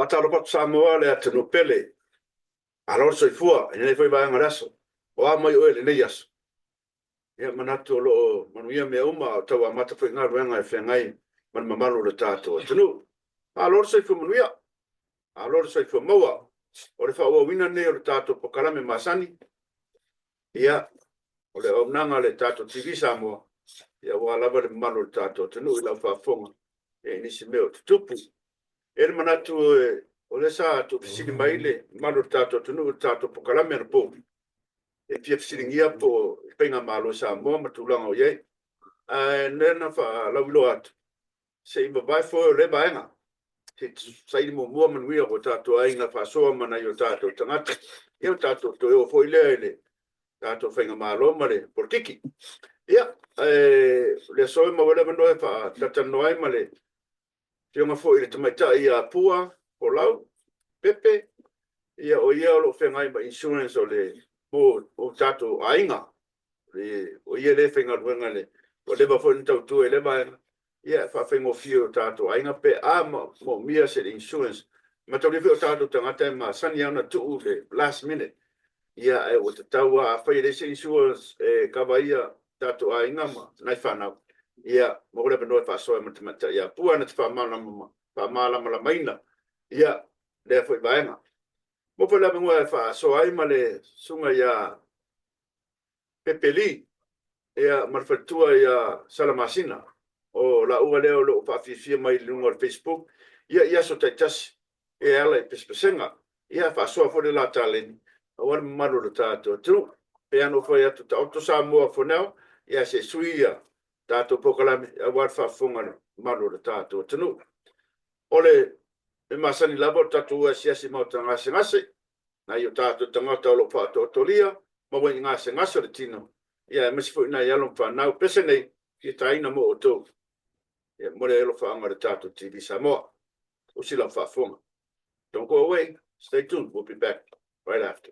Faatalofa atu Samoa le atunuu pele. Malo le soifua i lenei foi vaega o le aso. O a mai oe i lenei aso? Ia manatu o lo o manuia mea uma a o tau amata foi galuega e feagai ma le mamalu o le tatou atunuu. Malo le soifua manuia, malo le soifua maua. O le faaauauina lenei o le tatou polokalame masani, ia, o le auaunaga a le tatou TV Samoa, ia aua lava le mamalu o le tatou atunuu i lau faafofoga i nisi mea o tutupu. E i ai le manatu o lea sa tuufesili mai le mamalu o le tatou atunuu i le tatou polokalame anapo, e fia fesiligia po o Faigamalo i Samoa ma tulaga o i ai. Ae lea na faalauiloa atu, se i vavae foe o lea vaega, se i saili muamua manuia o tatou aiga faasoa ma nai o tatou tagata. Ia ona tatou toe oo foi lea i le tatou Faigamalo ma le polokiki. Ia, o le aso e maua ai le avanoa e faatalatalanoa ai ma le afioga foi i le tamaitai ia Pua Folau Pepe, ia o ia o lo o feagai ma insurance o le mo tatou aiga. O ia lea e faigaluega, ua leva foi ona tautua i lea vaega, ia e faafaigofie i o tatou aiga pe a moomia se insurance. Mataulia foi o tatou tagata e masani lava ona tuu le last minute, ia ae ua tatau lava, afai e leai se insurance e kava ia tatou aiga ma nai fanau, ia maua le avanoa e faasoa ai ma le tamaitai ia Pua na te faamalamalamaina ia lea foi vaega. Mo foi le avanoa e faasoa ai ma le susuga ia Pepe Lee, ia, ma le faletua ia Salamasina. O laua lea o lo o faafiafia mai i luga o le Facebook, ia, i aso taitasi e ala i pesepesega. Ia, faasoa foi le la taleni aua le mamalu o le tatou atunuu. Pei lava ona ou fai atu, taoto Samoa for now, ia se i sui ia tatou polokalame aua le faafofoga a le mamalu o le tatou atunuu. O le mea masani lava o le tatou asiasi i maota gasegase, nai o tatou tagata o lo o faatootolia maua i gasegase o le tino, ia aemaise foi nai alo ma fanau. Pese nei, fia taina mo outou. Ia momoli ai alofaaga o le tatou TV Samoa. Usi lau faafofoga. Don't go away. Stay tuned. We'll be back right after.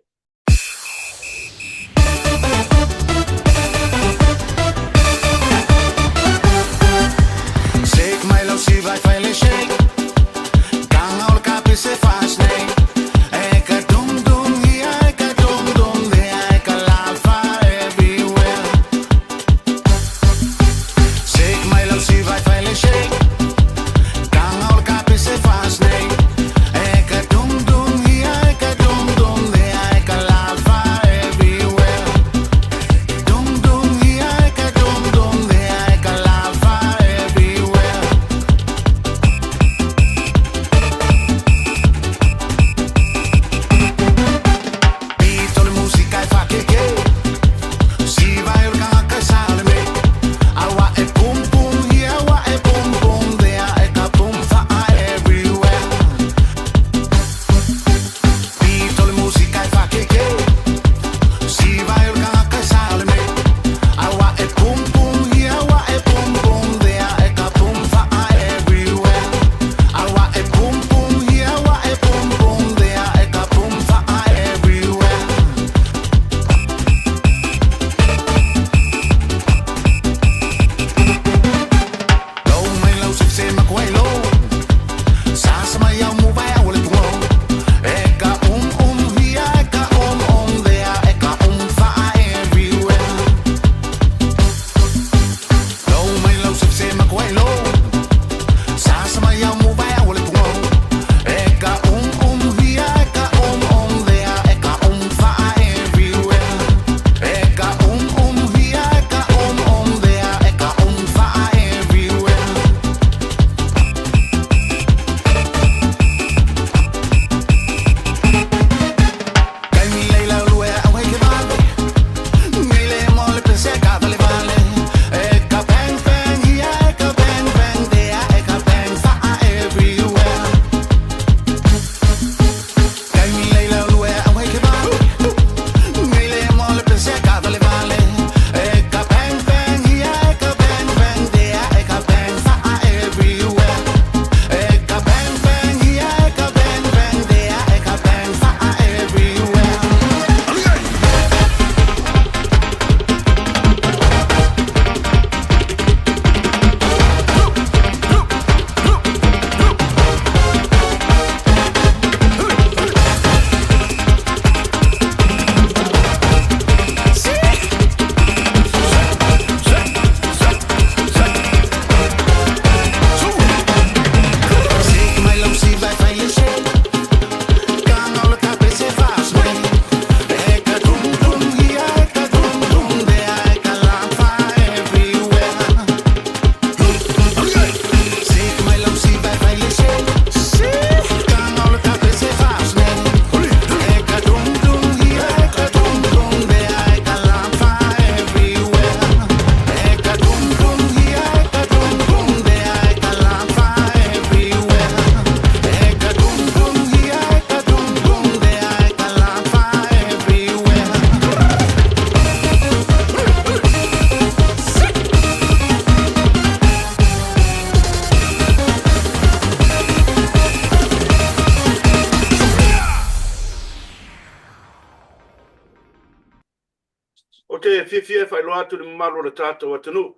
te fiafia e faailoa atu i le mamalu o le tatou atunuu,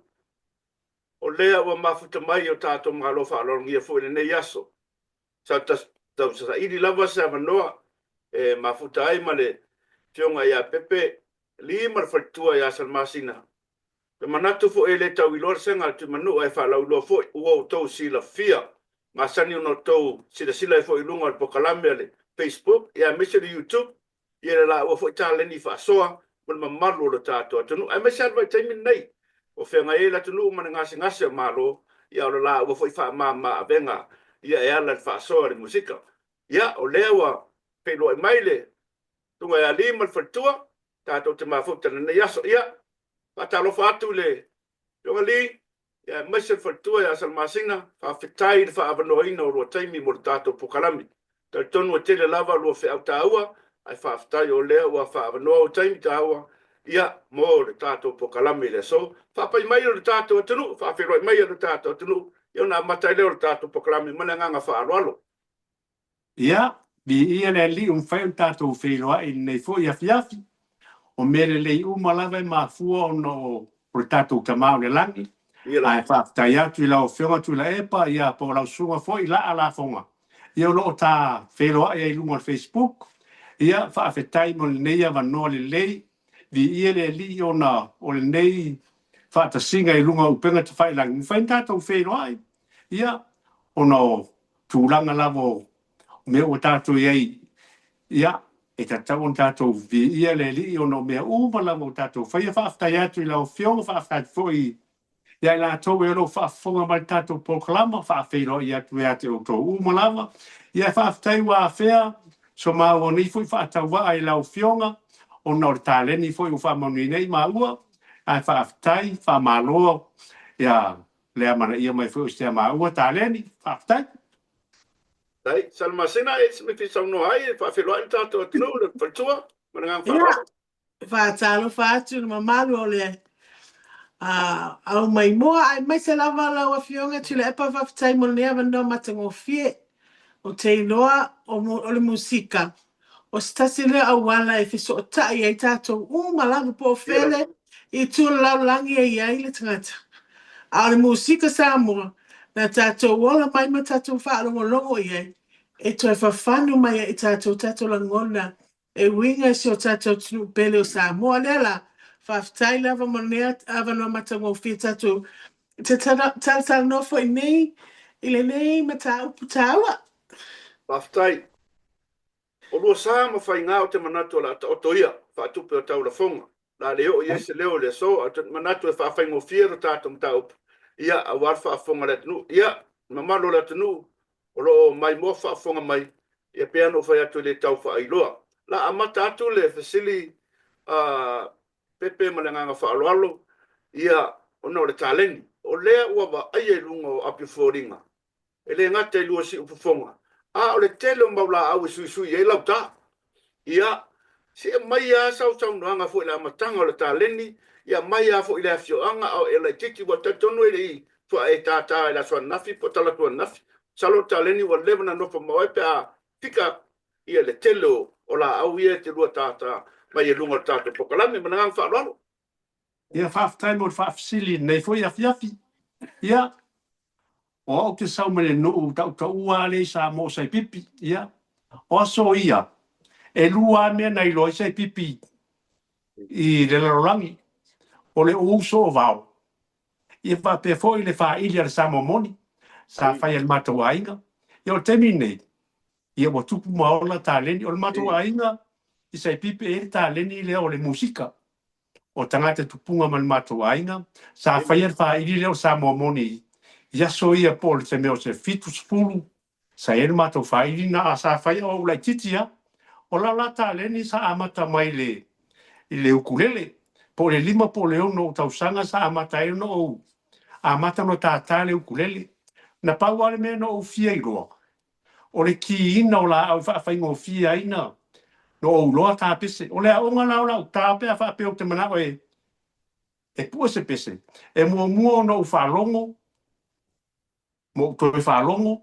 o lea ua mafuta mai i o tatou Malo faaaloalogia foi i lenei aso. Sa tausaili lava se avanoa e mafuta ai ma le Afioga ia Pepe Lee ma le faletua ia Salamasina. E manatu foi e le tau iloa le sega a le Tuimanua e faalauiloa foi ua outou silafia. Masani ona outou silasila ai foi i luga o le polokalame a le Facebook aemaise le YouTube ia le laua foi taleni faasoa ma le mamalu o le tatou atunuu aemaise lava le vaitaimi lenei o feagai ai le atunuu ma le gasegase o Malo, ia o le laua foi faamama avega ia e ala i le faasoa i le musika. Ia o lea ua feiloai mai le Susuga ia Lee ma le faletua, tatou te mafuta i lenei aso. Ia, faatalofa atu i le Afioga Lee, ia aemaise le faletua ia Salamasina, faafetai i le faaavanoaina o lua taimi mo le tatou polokalame. Talitonu e tele lava lua feau taua, ae faafetai o lea ua faaavanoa ou taimi taua, ia, mo le tatou polokalame i le aso. Faapai mai o le tatou atunuu, faafeiloai mai e le tatou atunuu, ia ona amata ai lea o le tatou polokalame ma le agaga faaaloalo. Ia, viia le Alii ua mafai ona tatou feiloai i lenei foi afiafi. O mea lelei uma lava e mafua ona o le tatou Tama o le Lagi. Ae faafetai atu i lau Afioga Tuilaepa, ia, po o lau susuga foi Laa Lafoga, ia o lo o ta feiloai ai i luga o le Facebook. Ia, faafetai mo lenei avanoa lelei. Viia le Alii ona o lenei faatasiga i luga o upega tafailagi, ua mafai ona tatou feiloai, ia, ona o tulaga lava o mea ua tatou i ai, ia, e tatau ona tatou viia le Alii ona o mea uma lava ua tatou faia. Faafetai atu i lau Afioga, faafetai atu foi ia i latou e o lo o faafofoga mai i le tatou polokalama, faafeiloai atu ia te outou uma lava. Ia, faafetai ua afea so maua nei foi faatauvaa i lau Afioga ona o le taleni foi ua faamanuia nei maua, ae faafetai, faamalo ia le amanaia mai foi o si a maua taleni. Faafetai. Tai, Salamasina, e se mea e fia saunoa ai e faafeiloai le tatou atunuu, le faletua, ma le agaga faaaloalo. Ia, faatalofa atu i le mamalu o le aumaimoa aemaise lava lau Afioga Tuilaepa, faafetai mo lenei avanoa matagofie. Ou te iloa o le musika O se tasi lea auala e fesootai ai tatou uma lava po o fea le itu o le lalolagi e i ai le tagata. A o le musika Samoa, na tatou ola mai ma tatou faalogologo i ai, e toe fafanu mai ai i tatou tatou lagona e uiga i si o tatou atunuu pele o Samoa. O lea la, faafetai lava mo lenei avanoa matagofie tatou te talatalanoa foi nei i lenei mataupu taua. Faafetai. O lua sa ma faiga ou te manatu o le a taoto ia faatupe o taulafoga. O le a le oo i ai se leo i le aso, ae ou te manatu e faafaigofie lo tatou mataupu, ia, aua le faafofoga a le atunuu. Ia, le mamalu o le atunuu o lo o maimoa faafofoga mai, ia pei lava ona ou fai atu e le tau faailoa. O le a amata atu le fesili a Pepe ma le agaga faaaloalo, ia, ona o le taleni. O lea ua vaaia i luga o api o foliga, e le gata i lua siufofoga, a o le tele o mau laau e suisui ai lau ta. Ia, se aumai lava sau saunoaga foi i le amataga o le taleni, ia aumai lava foi i le afioaga a o e laitiiti, ua talitonu e le i faatoa e tata i le aso ananafi po o talaatu ananafi. Masalo o le taleni ua leva ona nofo ma oe pe a fika ia le tele o laau ia e te lua tata mai i luga o le tatou polokalame. Ma le agaga faaaloalo. Ia, faafetai mo le faafesili i lenei foi afiafi. Ia, O au te sau mai le nuu tautaua lea i Samoa o Saipipi. Ia, o aso ia, e lua lava mea na iloa ai Saipipi i le lalolagi, o le uuso o vao, ia faapea foi le faaili a le Samoa moni sa fai e le matou aiga. Ia, o le taimi lenei, ia ua tupu ma ola taleni. O le matou aiga i Saipipi e i ai le taleni lea o le musika. o tagata tupuga ma le matou aiga, sa faia le faaili lea o Samoa moni i aso ia po o se mea o se 70, sa i ai le matou faaili na, a sa fai o ou laitiiti lava. O lau la taleni sa amata mai le i le ukulele, po o le 5 po o le 6 ou tausaga sa amata ai ona ou amata ona tātā le ukulele. Na pau lava le mea na ou fia iloa, O le kiina o laau e faafaigofie ai na ou iloa ta pese. O le aoga la o lau ta pe a faapea ou te manao e e pue se pese, e muamua ona ou faalogo ma ou toe faalogo,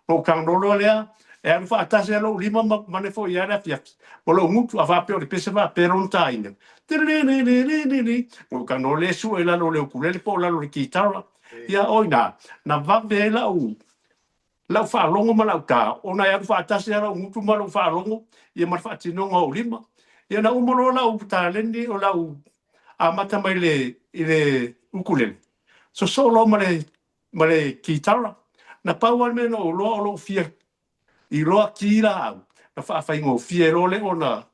ona ou tago loa lea E alu faatasi lava lou lima ma mane foi ia le afiafi ma lou gutu, a faapea o le pese faapea lona taina, Tilililililili, ua ou tago lea sue i lalo o le ukulele po o lalo o le kitara. Ia, o i ina, na vave ai lau, lau faalogo ma lau ta, ona e alu faatasi lava lou gutu ma lou faalogo, ia ma le faatinoga o ou lima. Ia na uma loa lau taleni o lau amata mai le, i le ukulele, sosoo loa ma le ma le kitara. Na pau lava le mea na ou iloa o lou fia iloa ki laau, na faafaigofie loa lea ona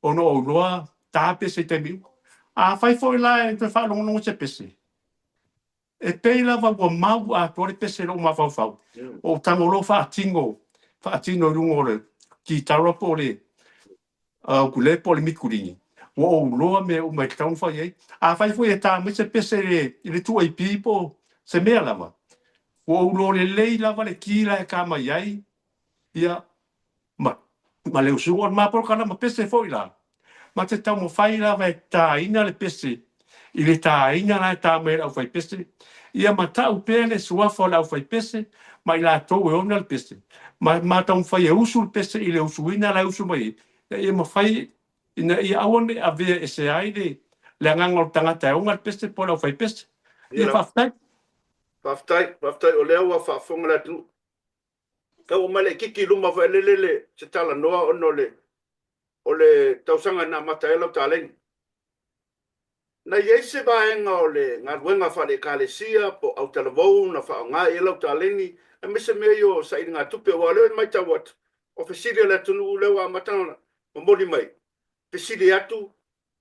ona ou iloa ta pese i taimi uma. Afai foi la e toe faalogologo se pese, e pei lava ua mau atoa le pese i lou mafaufau, ou tago loa faatino, faatino i luga o le kitara po o le ukulele po o le mikulini, ua ou iloa mea uma e tatau ona fai ai. Afai foi e ta mai se pese i le 2AP po o se mea lava, ua ou iloa lelei lava le ki la e ta mai ai, ia, ma, ma le usuga. O le ma polokalama pese foi la, ma te taumafai lava e taina le pese i le taina la e ta mai e le aufaipese, ia ma tau pea le suafa o le aufaipese ma i latou e ona le pese, ma ma taumafai e usu le pese i le usuina la e usu mai ai, ina ia mafai ina ia aua ne i avea ese ai le le agaga o le tagata e ona le pese po o le aufaipese. Ia faafetai. Faafetai, faafetai o lea ua faafofoga le atunuu. Tau aumai laitiiti i luma foi lele le se talanoa ona o le o le tausaga na amata ai lau taleni. Na i ai se vaega o le galuega faale-Ekalesia po o autalavou na faaaoga i ai lau taleni, aemaise mea ia o sailigatupe, aua o lea e matau atu, o fesili a le atunuu lea ua amata ona momoli mai, fesili atu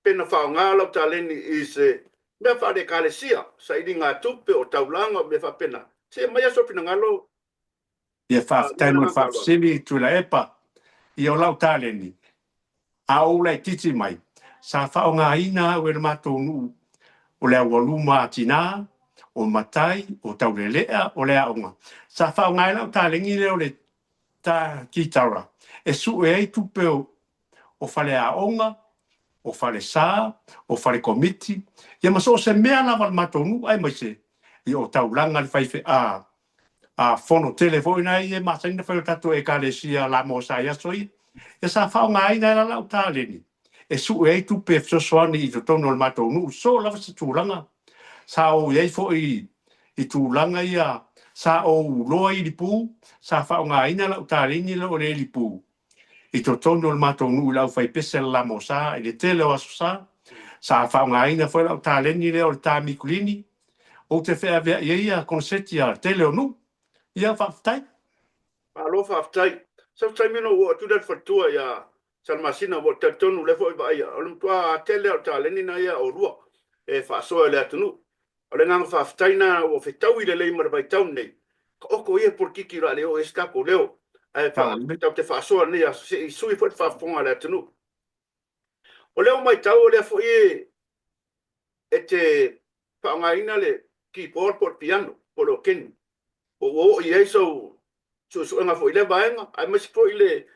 pe na faaaoga lau taleni i se mea faale-Ekalesia, sailigatupe, o taulaga, o mea faapena. Se i aumaia sou finagalo. Ia faafetai mo le faafesili Tuilaepa. Ia o lau taleni, a ou laitiiti mai, sa faaaogaina au e le matou nuu o le aualuma a tina, o matai, o taulelea, o le aoga. Sa faaaoga ai lau taleni lea o le ta kitara e sue ai tupe o faleaoga, o falesa, o fale komiti, ia ma so o se mea lava a le matou nuu aemaise ia o taulaga le faife a a fono tele foi na ia e masani ona fai o tatou Ekalesia Lamosa i aso ia. Ia sa faaaogaina ai la lau taleni e sue ai tupe e fesoasoani i totonu o le matou nuu so lava se tulaga. Sa ou i ai foi i tulaga ia sa ou loa i lipu, sa faaaogaina lau taleni lea o le lipu i totonu o le matou nuu i le aufaipese a le Lamosa i le tele o aso sa. Sa faaaogaina foi lau taleni lea o le ta mikulini, ou te feaveai ai ia koneseti a le tele o nuu. Ia, faafetai. Malo faafetai. Sau se taimi ona ou oo atu lea i le faletua ia Salamasina ua ou talitonu o lea foi e vaaia o le matua tele lava o taleni na ia oulua e faasoa i le atunuu. O le agaga faafetai lena ua fetaui lelei ma le vaitau lenei, taoto ia polokiki o le a le oo i ai se tatou leo, ae tatou te faasoa i lenei aso se i sui foi le faafofoga a le atunuu. O lea ua matau o lea foi e te faaaogaina le keyboard po o le piano po o le okeni. Po ua oo i ai sou suesuega foi i lea vaega, aemaise foi le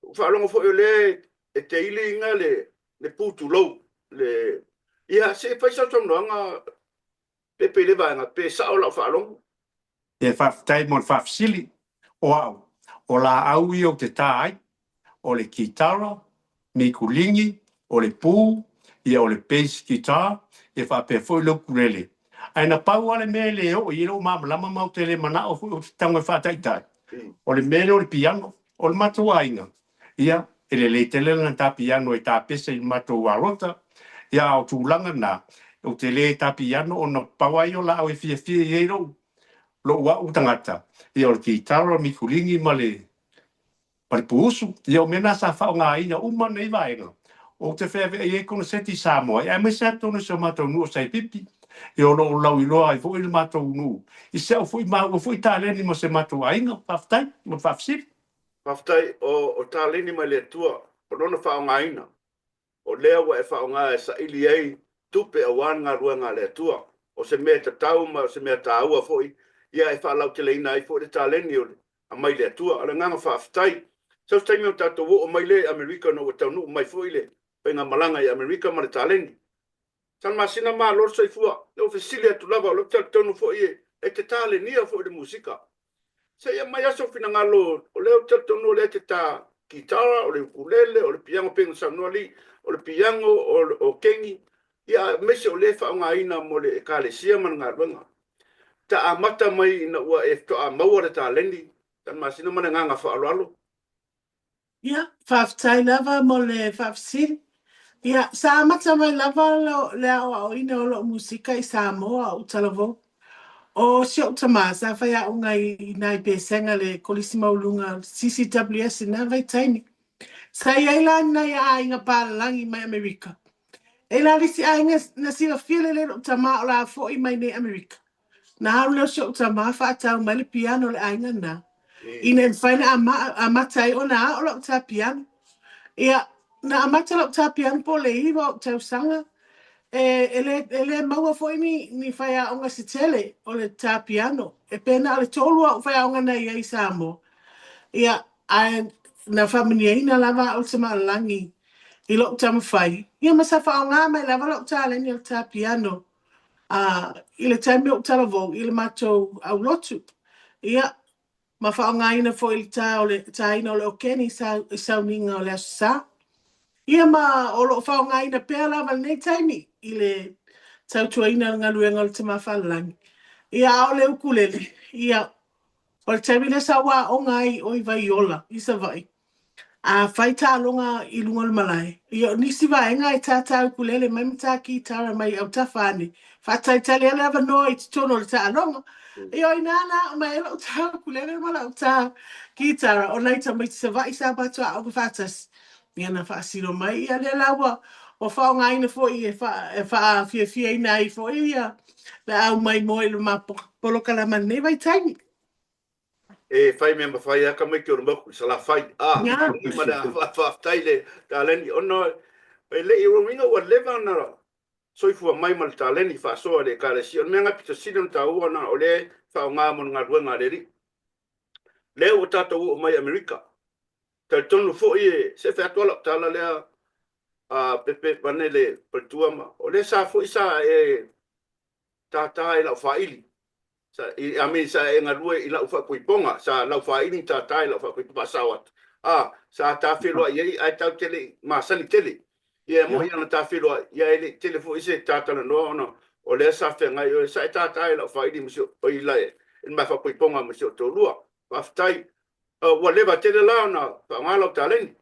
Ua faalogo foi o lea e te iliina le pu tulou le Ia, se i fai sau saunoaga Pepe i lea vaega, pe sao lau faalogo? Ia, faafetai mo le faafesili. O au, o laau ia ou te ta ai, o le kitara, mikuligi, o le pu, ia o le bass guitar, ia faapea foi le ukulele. Ae na pau lava le mea e le oo i ai lou malamalama ma ou te le manao foi ou te tago e faataitai, o le mea lea o le piano. O le matou aiga, ia, e lelei tele lana ta piano e tapese i le matou alota, ia, a o tulaga na, ou te le ta piano ona pau lava ia o laau e fiafia i ai lou, lou au tagata, ia, o le kitara, o le mikuligi ma le, ma le puusu. Ia, o mea na sa faaaogaina uma nei vaega, ou te feaveai ai koneseti i Samoa, ia, aemaise lava totonu o si o matou nuu o Saipipi, ia, o lo o lauiloa ai foi le matou nuu i si au foi maua foi taleni ma si matou aiga. Faafetai mo le faafesili. Faafetai, o taleni mai le Atua, o lona faaaogaina, o lea ua e faaaoga e saili ai tupe aua le galuega a le Atua. O se mea tatau ma o se mea taua foi, ia e faalauteleina ai foi le taleni o le aumai le Atua. O le agaga faafetai. Sau se taimi ona tatou oo mai lea i Amerika ona ua taunuu mai foi le faigamalaga i Amerika ma le taleni. Salamasina malo le soifua. Lea ua fesili atu lava, o lea ou te talitonu foi e te talenia foi i le musika. Se i aumai lava sou finagalo, o lea ou te talitonu o lea e te tā kitara, o le ukulele, o le piano pei ona saunoa Lee, o le piano, o le okeni, ia aemaise o lea e faaaogaina mo le Ekalesia ma le galuega. Ta amata mai ina ua e faatoa maua le taleni, Talamasina ma le agaga faaaloalo. Ia, faafetai lava mo le faafesili. Ia, sa amata mai lava le aoaoina o lou musika i Samoa a o ou talavou. O si ou tama, sa faiaoga i ina i Pesega le Kolisi Maualuga CCWS i na vaitaimi. Sa i ai la ni nai aiga palalagi mai Amerika. E la le isi aiga na silafia lelei lou tama o la foi mai nei Amerika. Na alu lea o si ou tama faatau mai le piano i le aiga lena, ina ia mafai ona amata ai ona ao lau tā piano. Ia, na amata lau tā piano po o le 9 o ou tausaga, e, e, le, e le maua foi ni, ni faiaoga se tele o le tā piano. E pei na o le tolu au faiaoga na i ai i Samoa. Ia, ae na faamanuiaina lava au e Tamaalelagi i lou taumafai, ia ma sa faaaoga mai lava lau taleni o le tā piano A i le taimi o ou talavou i le matou aulotu, ia, ma faaaogaina foi le tā o le tāina o le okeni i sa, i sauniga o le Aso Sa. Ia ma o lo o faaaogaina pea lava lenei taimi i le tautuaina o le galuega o le Tama Faalelagi. Ia, a o le ukulele, ia, O le taimi lea sa ou aoga ai i o i Vaiola i Savaii, a fai taaloga i luga o le malae, ia o nisi vaega e tātā ukulele mai ma tā kītara mai i autafa ane, faatalitali ai le avanoa i totonu o le taaloga. Ia o inā na aʻo mai ai loʻu tā ukulele ma lau tā kītara, o nai tamaiti Savaii sa matou aoga faatasi. Ia na faasino mai, ia lea la ua ua faaaogaina foi e faa, e faafiafiaina ai foi ia le au maimoa i le polokalama i lenei vaitaimi. E whai mea mawhai a tamaiti o le moku i Salafai. A, ma le faafetai le taleni. Ona e le i uiga ua leva ona soifua mai ma le taleni faasoa i le Ekalesia. O le mea na pito sili ona taua na o lea e faaaoga mo le galuega a le Alii. Lea ua tatou oo mai i Amerika. Talitonu foi e se fai atu lava lau tala lea a Pepe vaeane le faletua ma o lea sa foi sa e tātā i lau faaili sa i I mean sa e galue i lau faaipoipoga sa lau faaili na tātā i lau faaipoipoga faasao atu a sa ta feiloai ai ae tatou te le i masani tele ia e moni ona ta feiloai ia e le i tele foi se ta talanoa ona o lea sa feagai oe sa e tātā i lau faaili ma si o i la i le ma faaipoipoga ma si ou toalua faafetai Ua leva tele la ona faaaoga lau taleni.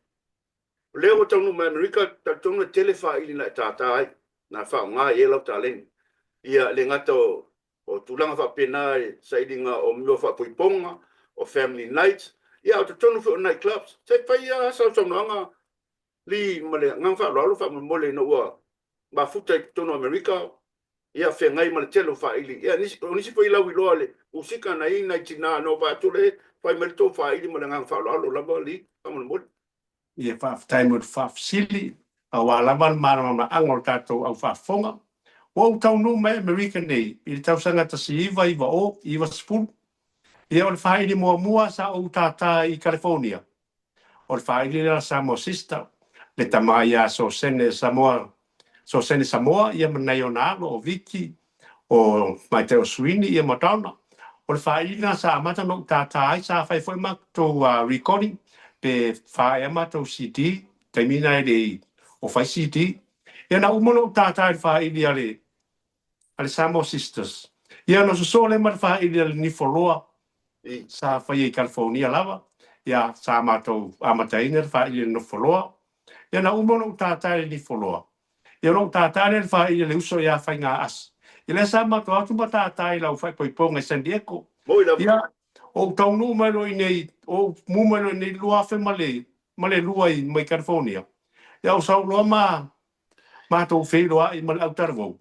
O lea ua taunuu mai Amerika, talitonu e tele faili na e tātā ai, na faaaoga i ai lau taleni. Ia, e le gata o, o tulaga faapena i sailiga o mea o faaipoipoga, o family nights, ia a o totonu foi o night clubs. Se i fai lava sau saunoaga Lee ma le agaga faaaloalo faamolemole ina ua mafuta i totonu o Amerika, ia feagai ma le tele o faaili. Ia, nisi, o nisi foi lauiloa i le musika na i ai nai tina na vaai atu le fai mai le tou faaili ma le agaga faaaloalo lava Lee, faamolemole. Ia faafetai mo le faafesili, aua lava le malamalamaaga o le tatou au faafofoga. Ua ou taunuu mai Amerika nei i le tausaga 1990, 90. Ia o le faaili muamua sa ou tātā i California, O le faaili lea a Samoa Sister, le tama ia Sosene Samoa, Sosene Samoa ia ma nai ona alo o Viki, o Maitai o Suini ia ma Donna. O le faaili lena sa amata ona ou tātā ai, sa fai foi matou recording pe fa ea matou CD, taimi lena e le i o fai CD. Ia na uma ona ou tātā i le faaili a le a le Samoa Sisters. Ia ona sosoo lea ma le faaili a le Nifoloa sa faia i California lava. Ia sa matou amataina le faaili a le Nofoloa. Ia na uma ona ou tātā i le Nifoloa. Ia ona ou tātā lea i le faaili a le uso ia Faiga-asi. Ia lea sa matou o atu ma tātā i lau faaipoipoga i San Diego. Ia ou taunuu mai loa i inei, ou mu mai loa i inei i le 2002 ma le lua i mai California. Ia ou sau loa ma matou feiloai ma le autalavou.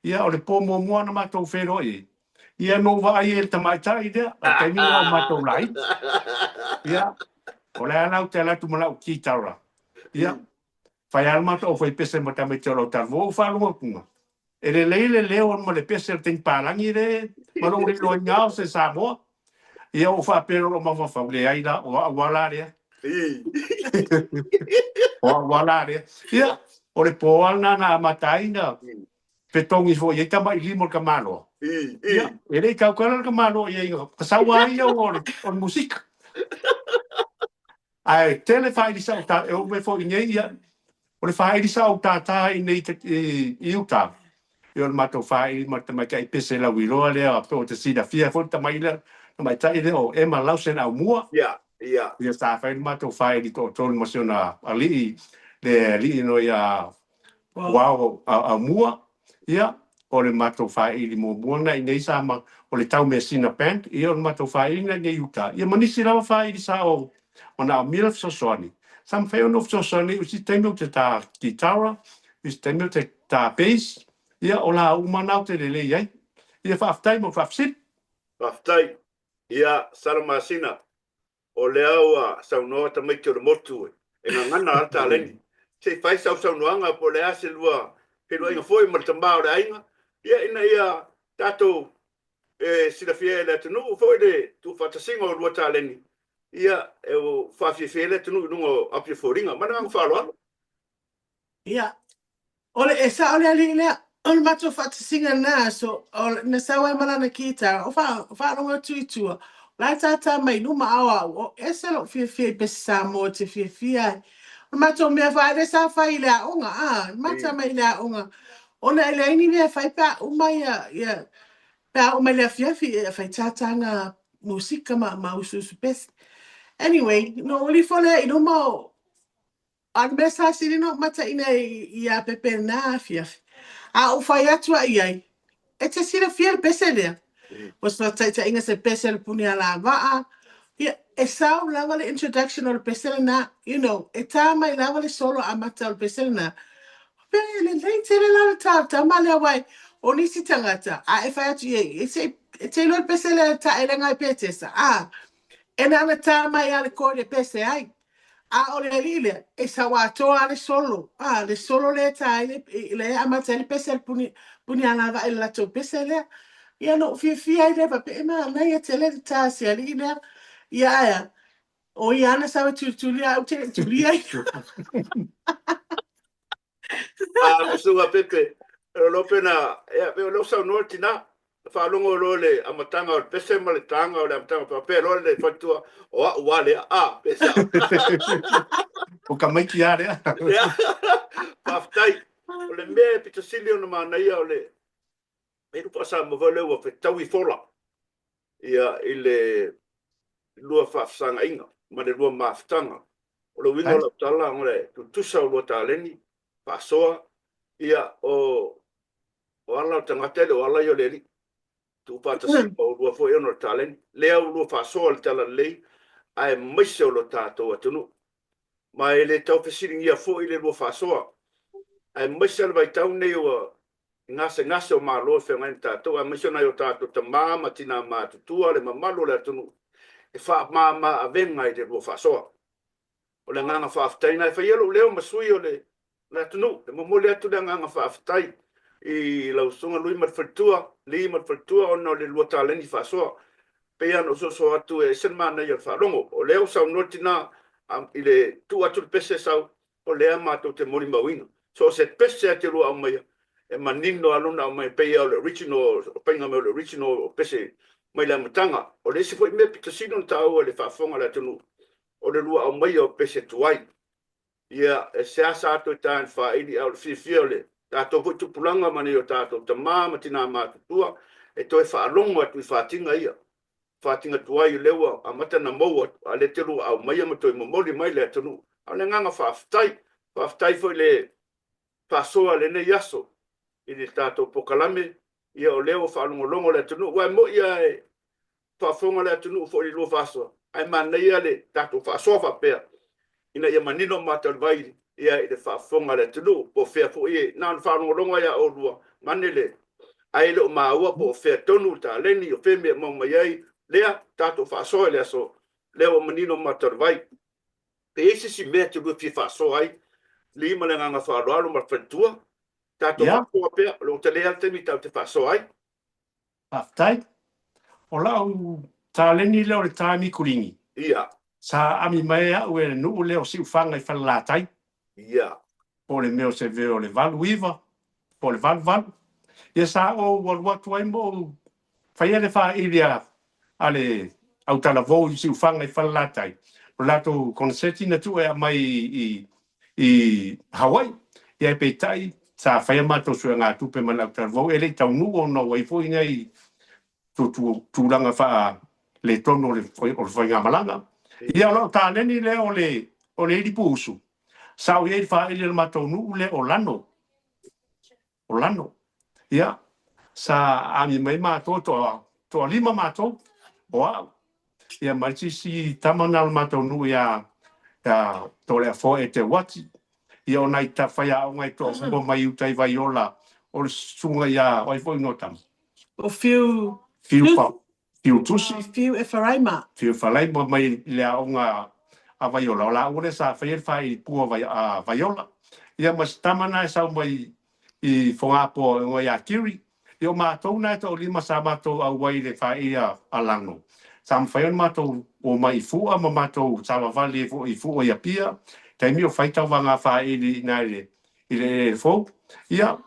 Ia, o le po muamua na matou feiloai ai, ia na ou vaai ai i le tamaitai lea, o le taimi lena o matou laiti. Ia, o le a la ou te alu atu ma lau kitara. Ia, fai lava le matou aufaipese ma tamaiti o le autalavou, ou faalogo atu, e lelei le leo ma le pese o le teine palagi le ma lou le iloaina o se Samoa. Ia ou faapea loa i lou mafaufau, leai la, o au lava la lea. O au lava la lea. Ia, o le po lava lena na amata ai na Fetogi foi ai tamailima o le tamaloa. Ia, e le i tautala le tamaloa i ai, ka sau lava ia o le, o le musika. Ae tele faaili sao ta, e oo mai foi i nei, ia, o le faaili sao tātā i nei i, i uta, ia o le matou faaili ma le tamaitai pese lauiloa lea, pe o te silafia foi le tamai lea, tamaitai lea o Emma Lausen Aumua. Ia, ia. Ia sa fai le matou faaili toatolu ma si ona alii, le alii no ia Puao Aumua, ia, o le matou faaili muamua lena i inei sa ma, o le Tau Measina Band, ia o le matou faaili lena i inei i uta. Ia ma nisi lava faaili sa ou manaomia le fesoasoani, sa mafai ona ou fesoasoani i isi taimi ou te tā kitara, isi taimi ou te tā bass, ia o la uma na ou te lelei ai. Ia faafetai mo le faafesili. Faafetai. Ia, Salamasina, O lea ua saunoa tamaiti o le motu e gagana a taleni. Se i fai sau saunoaga po o le a se lua feiloaiga foi ma le tama o le aiga, ia ina ia tatou e silafia e le atunuu foi le tuufaatasiga o lua taleni, ia e faafiafia ai le atunuu i luga o Apia Foliga. Ma le agaga faaaloalo. Ia, o le, e sao le alii lea, o le matou faatasiga lena aso, o, na sau ai ma lana kitara, o, wha, o faalogo atu i tua, o la e tātā mai i luma, a o au, o ese lou fiafia i pese Samoa te fiafia ai. O le matou mea faale sa fai i le aoga, a, mata mai i le aoga, ona e leai ni mea e fai pe a uma ia, ia, pe a oo mai le afiafi, e fai tātāga musika ma, ma usuusu pese. Anyway, no uli fo lea i luma o, A o le mea sa sili ona ou mataina iā Pepe i lena afiafi, a ou fai atu a i ai, E te silafia le pese lea? O se faataitaiga se pese o le puni alavaa, ia, e sau lava le introduction o le pese lena, you know, e tā mai lava le solo amata o le pese lena. Faapea, e lelei tele la le tā o le tama lea, wai, o nisi tagata, a e fai atu i ai, e te, e te iloa le pese lea e taʻelega ai Petesa, a, e na ona tā mai lava le chord e pese ai. A o le alii lea, e sau atoa lava le solo, a, le solo lea e tā ai le, lea e amata ai le pese a le puni, puni alavaa i le latou pese lea. Ia na ou fiafia ai lea faapea, e manaia tele le tā a se alii lea. Ia ae a, o ia lava na sau e tulituli a ou te le i tulia ia. A lau susuga Pepe, o lo pena, ia, pe o lea ua saunoa le tina, na faalogo loa le amataga o le pese ma le taga o le amataga, faapea loa le faletua, o a'u a lea, a, pe sa'o. O tamaiti a lea. Ia, faafetai. O le mea e pito sili ona manaia o le, e lupa Samoa foi lea ua fetaui fola, ia, i le lua faafesagaiga ma le lua mafutaga. O le uiga o lau tala, o le tutusa o lua taleni, faasoa, ia, o, o ala o tagata e le o ala ia o le Alii. Tuufaatasi ma oulua foi ona o le taleni. Lea ua lua faasoa i le talalelei, aemaise o lo tatou atunuu. Ma e le tau fesiligia foi le lua faasoa, aemaise le vaitau lenei ua gasegase o Malo e feagai ma tatou, aemaise o nai o tatou tama ma tina matutua, le mamalu o le atunuu, e faamama avega i le lua faasoa. O le agaga faafetai lena e fai ai lou leo ma sui o le atunuu, e momoli atu le agaga faafetai i lau Susuga Lui ma le faletua, Lee ma le faletua ona o le lua taleni faasoa. Pei lava ona ou soso atu e ese le manaia o le faalogo. O lea ua saunoa le tina i le tuu atu le pese sau, o lea matou te molimauina. So o se pese lava e te lua aumaia, e manino lava lona aumai, pei lava o le original, o faiga mai o le original o pese mai le amataga. O le isi foi mea pito sili ona taua i le faafofoga a le atunuu, o le lua aumaia o pese tuai. Ia, e seasa atu e ta i le faaili, a o le fiafia o le tatou foi tupulaga ma nai o tatou tama ma tina matutua e toe faalogo atu i fatiga ia. Fatiga tuai o lea ua amata ona mou atu, a o lea te lua aumaia ma toe momoli mai le atunuu. A o le agaga faafetai. Faafetai foi i le faasoa i lenei aso i le tatou polokalame, ia o lea ua faalogologo le atunuu, aua e moni lava e faafofoga le atunuu foi i le lua faasoa, ae manaia le tatou faasoa faapea ina ia manino mata o le vai ia i le faafofoga a le atunuu, po o fea foi e na ona faalogologo lava ia oulua, mane le ae le o maua po o fea tonu le taleni, o fea mea e maua mai ai lea tatou faasoa i le aso lea ua manino mata o le vai. Pe i ai se isi mea e te lua fia faasoa ai, Lee ma le agaga faaaloalo ma le faletua, tatou faasoa pea, o lo o tele lava le taimi tatou te faasoa ai. Faafetai. O lau taleni lea o le tā Mikulini. Ia. Sa ami mai au e le nuu lea o Siufaga i Falelatai. Ia. Po o le mea o se veo o le 89 po o le 88. Ia sa ou alu atu ai ma ou faia le faili a le autalavou i Siufaga i Falelatai, o le latou koneseti na tuu e aumai i Hawaii. Ia peitai sa faia matou suegatupe ma le autalavou, e le i taunuu ona ua i ai foi nai tulaga faaletonu o le faigamalaga. Ia o lau taleni lea o le ilipuusu, sa ou i ai i le faili a le matou nuu lea o Lano. O Lano. Ia, sa ami mai matou, toalima matou, o au, ia ma le isi tama na o le matou nuu ia Toleafoa Eteuati. Ia o nai faiaoga e toalua mai uta i Vaiola, o le susuga ia, o ai foi igoa o tama? O Fiu. Fiu, Fiu Tusi. Fiu Efaraima. Fiu Efaraima mai le aoga a Vaiola. O laua lea sa faia le failipua a Vaiola. Ia ma si tama na e sau mai i Fogapoa igoa ia Kiri. Ia o matou na e toalima sa matou auai i le faili a Lano. Sa mafai ona matou omai i Fua ma matou savavali ai foi i Fua i Apia, taimi o fai tauvaga faili i ina i le eleele fou. Ia,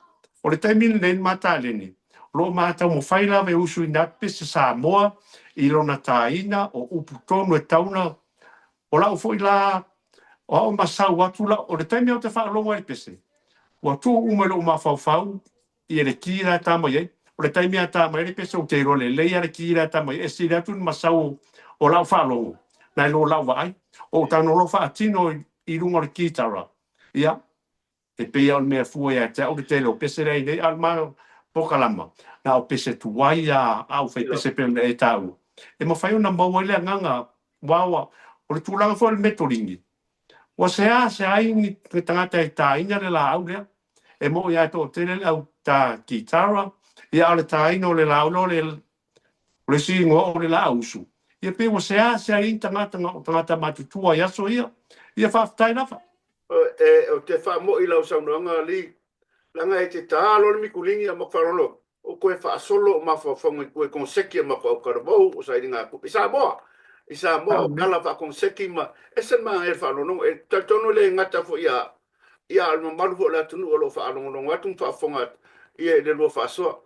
o le taimi lenei le ma taleni, o lo o ma taumafai lava e usuina atu pese Samoa i lona taina o upu tonu e tatau ona. O lau foi la, o au ma sau atu lau, o le taimi ou te faalogo ai i le pese, ua tuu uma i lou mafaufau ia le ki la e ta mai ai. O le taimi a ta mai ai le pese, ou te iloa lelei lava le ki la e ta mai ai, e sili atu ni masau o lau faalogo nai lo lau vaai. O ou tago loa faatino i luga o le kitara, ia, e pei lava o le mea fua ia te au le tele o pese lea i nei, a o le ma polokalama, na o pese tuai lava a ou fai pese pei ona e taua, e mafai ona maua ai le agaga, aua o le tulaga foi o le metoligi, ua seasea ai ni tagata e taina le laau lea. E moni lava e toatele le au ta kitara, ia a o le taina o le laau lea, o le isi igoa o le laausu, ia pei ua seasea ai ni tagata, o tagata matutua i aso ia. Ia faafetai lava. Ou te faamoi i lau saunoaga Lee, leaga e te ta loa le mikuligi a matou faalogologo, o toe faasolo o mafaufauga i tua i koneseti a matou autalavou, o sailiga tupe i Samoa. I Samoa o tala faakoneseti ma ese le manaia o le faalogologo. E talitonu e le gata foi ia au, ia a o le mamalu foi o le atunuu o lo o faalogologo atu ma faafofoga atu ia i le lua faasoa.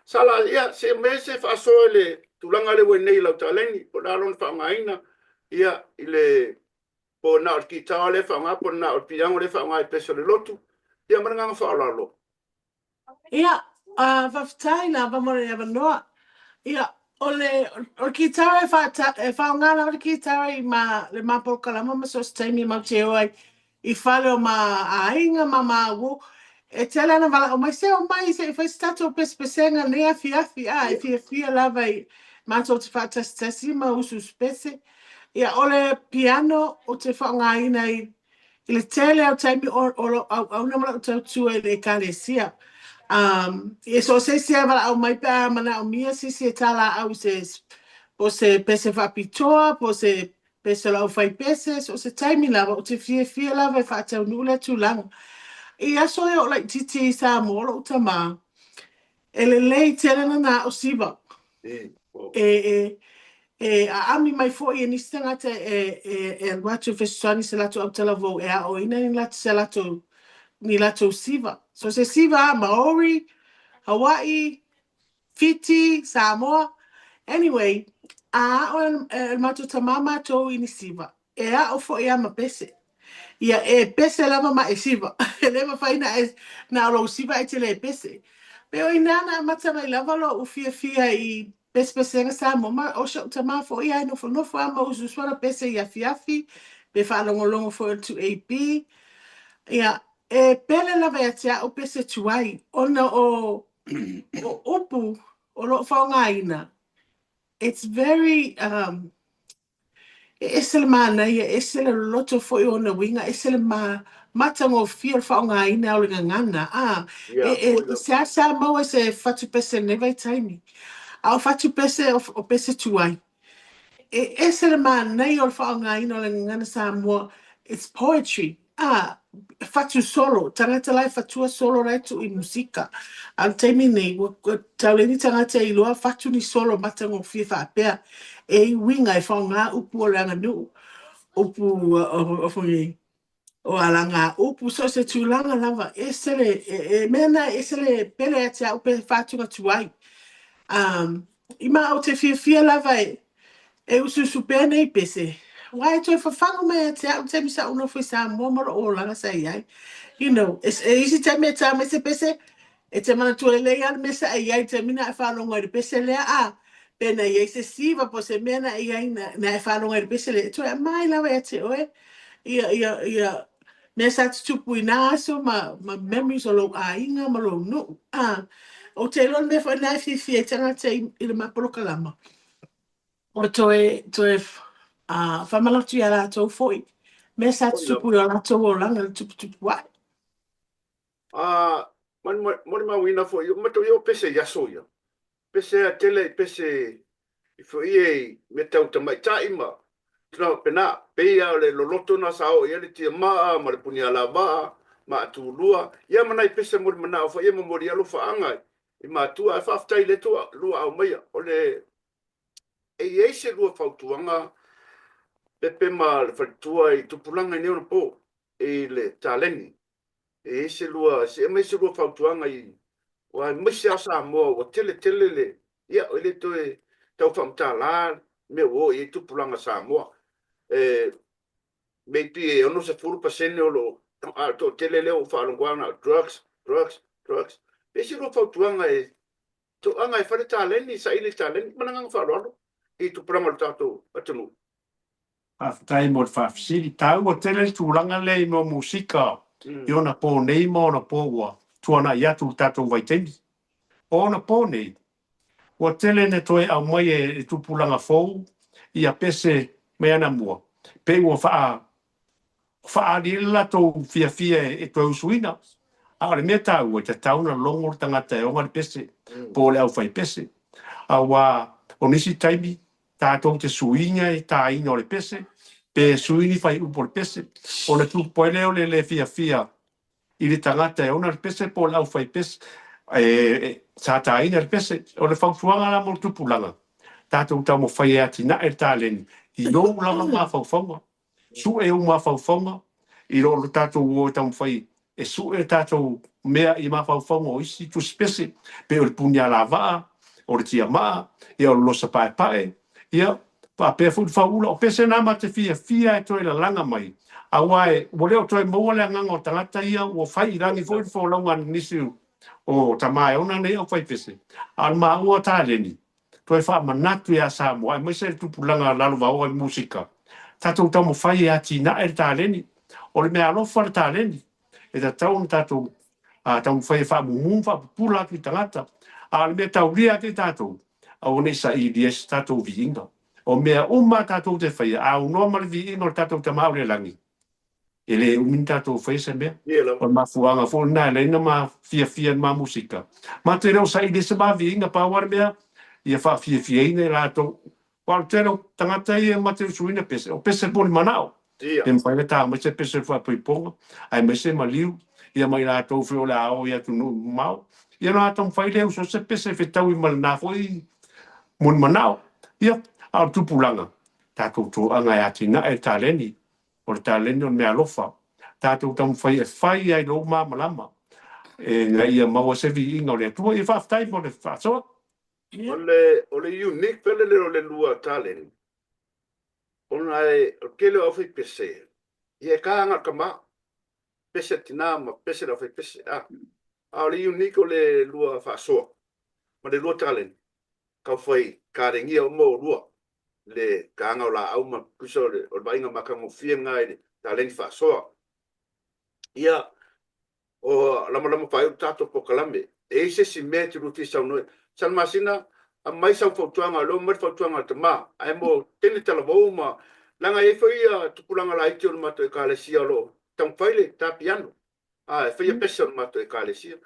Sala, ia se i aumai se faasoa i le tulaga lea ua i nei i lau taleni, po o le a lona faaaogaina ia i le po o na o le kitaoa lea e faaaoga po o na o le piano lea e faaaoga i pese o le lotu. Ia ma le agaga faaaloalo. Ia, faafetai lava mo le avanoa. Ia, o le, o le kitara e, faata, e faaaoga lava le kitara i ma, le ma polokalama ma so o se taimi matou te o ai i fale o ma aiga ma ma uo. E tele ana valaau mai, se o mai se i fai se tatou pesepesega nei afiafi, a, e fiafia lava i matou te faatasitasi ma usuusu pese. Ia, o le piano ou te faaaogaina i I le tele o taimi o, o lou auauna ma lau tautua i le Ekalesia. Um, e so o se isi e valaau mai pe a manaomia se isi e tālaau i se, po o se pese faapitoa, po o se pese o le aufaipese, so o se taimi lava, ou te fiafia lava e faataunuu lea tulaga. I aso ia o laitiiti i Samoa lou tamā, E lelei tele lana ao siva. E, e, e aami mai foi e nisi tagata e, e, e alu atu e fesoasoani i se latou autalavou e aoina ni latou, se latou, ni latou siva. So se siva a Maori, Hawaii, Fiti, Samoa. Anyway, a ao e, e le matou tamā matou i ni siva. E ao foi a ma pese. Ia e pese lava ma e siva. E le mafai na e, na o lou siva e te le pese. Pe o inā na amata mai lava lo'u fiafia i pesepesega Samoa ma o si o'u tamā foi a e nofonofo a ma usuusu ana pese i afiafi pe faalogologo foi o le 2AB. Ia, e pele lava ia te a'u pese tuai ona o o upu o lo'o faaaogaina. It's very um, E ese le manaia, e ese le loloto foi o ona uiga, ese le matagofie o le faaaogaina o le gagana, a, e, e seasea maua i se fatupese i lenei vaitaimi. A o fatupese, o pese tuai. E ese le manaia o le faaaogaina o le gagana Samoa, it's poetry. A, whatu solo, tangata la e whatua solo la e tuu i musika. A o le taimi nei, ua, ua tau leai ni tagata e iloa whatu ni solo matagofie faapea. E i uiga e whaonga upu o le aganuu, upu o, o, o, O alagaupu, so o se tulaga lava, ese le, e, e mea na ese le pele ia te au pe faatugatu ai. Um, i ma ou te fiafia lava e, e usuusu pea nei pese, aua e toe fafagu mai ia te au taimi sa ou nofo i Samoa ma lou olaga sa i ai. You know, e, e isi taimi e tā mai se pese, e te manatua lelei lava le mea sa e i ai i le taimi na e faalogo ai i le pese lea, a, pe na i ai se siva po o se mea na e i ai na, na e faalogo ai i le pese lea, e toe aumai lava ia te oe ia, ia, ia mea sa tutupu i nā aso ma, ma memories o lou aiga ma lou nuu. A, ou te iloa le mea foi lena e fiafia ai tagata i, i le ma polokalama, o toe, toe uh, faamanatu iā latou foi mea sa tutupu i o latou olaga le tuputupu ae. A, molimauina foi, matou ia o pese i aso ia. Pese a tele i pese i foi e i mea tau tamaitai ma tulaga faapena. Pei lava o le loloto lena sa oo i ai le tiamaa ma le punialavaa ma atulua, ia ma nai pese molimanao foi ia momoli ai alofaaga i matua. Ae faafetai i le Atua lua aumaia. O le e i ai se lua fautuaga Pepe ma le faletua i tupulaga i nei ona po i le taleni. E i ai se lua, se aumai se lua fautuaga i, aua aemaise lava Samoa ua tele tele le, ia, e le toe tau faamatala mea ua oo i ai tupulaga Samoa. E, maybe e 60% o lo o, a o le toatele lea ua faalogo lava na o drugs, drugs, drugs. Pe i ai se lua fautuaga e toaga e fai le taleni, saili le taleni, ma le agaga faaaloalo i tupulaga o le tatou atunuu. Faafetai mo le faafesili. Taua tele le tulaga lea i mea o musika i ona po nei ma ona po ua tuanai atu i le tatou vaitaimi. O ona po nei, ua tele ina toe aumai e le tupulaga fou ia pese mai anamua, pei ua faa faaali ai le latou fiafia e toe usuina. A o le mea taua, e tatau ona logo le tagata e ona le pese po o le aufaipese, aua o nisi taimi tatou te suiga i tāina o le pese, pe sui ni faaiupu o le pese, ona tupu ai lea o le le fiafia i le tagata e ona le pese po o le aufaipese e, sa tāina le pese. O le fautuaga la mo le tupulaga, tatou taumafai e atinae le taleni i ou lava mafaufauga. Sue ou mafaufauga i lo le tatou o e taumafai e sue tatou mea i mafaufauga o isi tusipese, pei o le punialavaa, o le tiamaa, ia o le losa paepae, ia faapea foi le fauula. O pese na ma te fiafia e toe lalaga mai, aua e ua le o toe maua le agaga o tagata ia, ua fai i lagi foi le folauga a nisi o tama e ona nei aufaipese, a o le maua taleni toe faamanatu ia Samoa aemaise le tupulaga lalovaoa i musika, tatou taumafai e atinae le taleni. O le meaalofa le taleni, e tatau ona tatou taumafai e faamumu ma faapupula atu i tagata. A o le mea taulia atu i tatou, aua ne i sailia se tatou viiga. O mea uma a tatou te faia, a aunoa ma le viiga o le tatou Tama o le lagi, E le umi ni tatou faia se mea. O le mafuaaga foi lena e ala ai ona ma fiafia i le ma musika. Ma te le o saili ai se ma viiga, pau lava le mea, ia faafiafiaina i latou. Aua o le tele o tagata ia ma te usuina pese, o pese po o ni manao. Pe mafai ona ta mai se pese o le faaipoipoga, aemaise maliu, ia ma i latou foi o le a o i atunuu mamao. Ia ona taumafai lea e usu atu se pese e fetaui ma lena foi moni manao. Ia, a o le tupulaga, tatou toaga e atinae le taleni, O le taleni o le meaalofa. Tatou taumafai e fai ai lou malamalama ina ia maua se viiga o le Atua. Ia faafetai mo le faasoa. O le, o le unique fele lea o le lua taleni, ona e, o le tele o aufaipese, ia e ka aga le tama, pese le tina ma pese le aufaipese, a. A o le unique o le lua faasoa ma le lua taleni, taufai talegia uma oulua le taga o laau ma tusa o le vaaiga matagofie lena i le taleni faasoa. Ia, o lamalama faaiu le tatou polokalame. E i ai se isi mea e te lua fia saunoa ai? Salamasina, aumai sau fautuaga, o lea ua aumai le fautuaga a le tama, ae mo teine talavou ma, leaga e i ai foi ia tupulaga laiti o le matou Ekalesia o lo o taumafai le ta piano, a, e faia pese o le matou Ekalesia.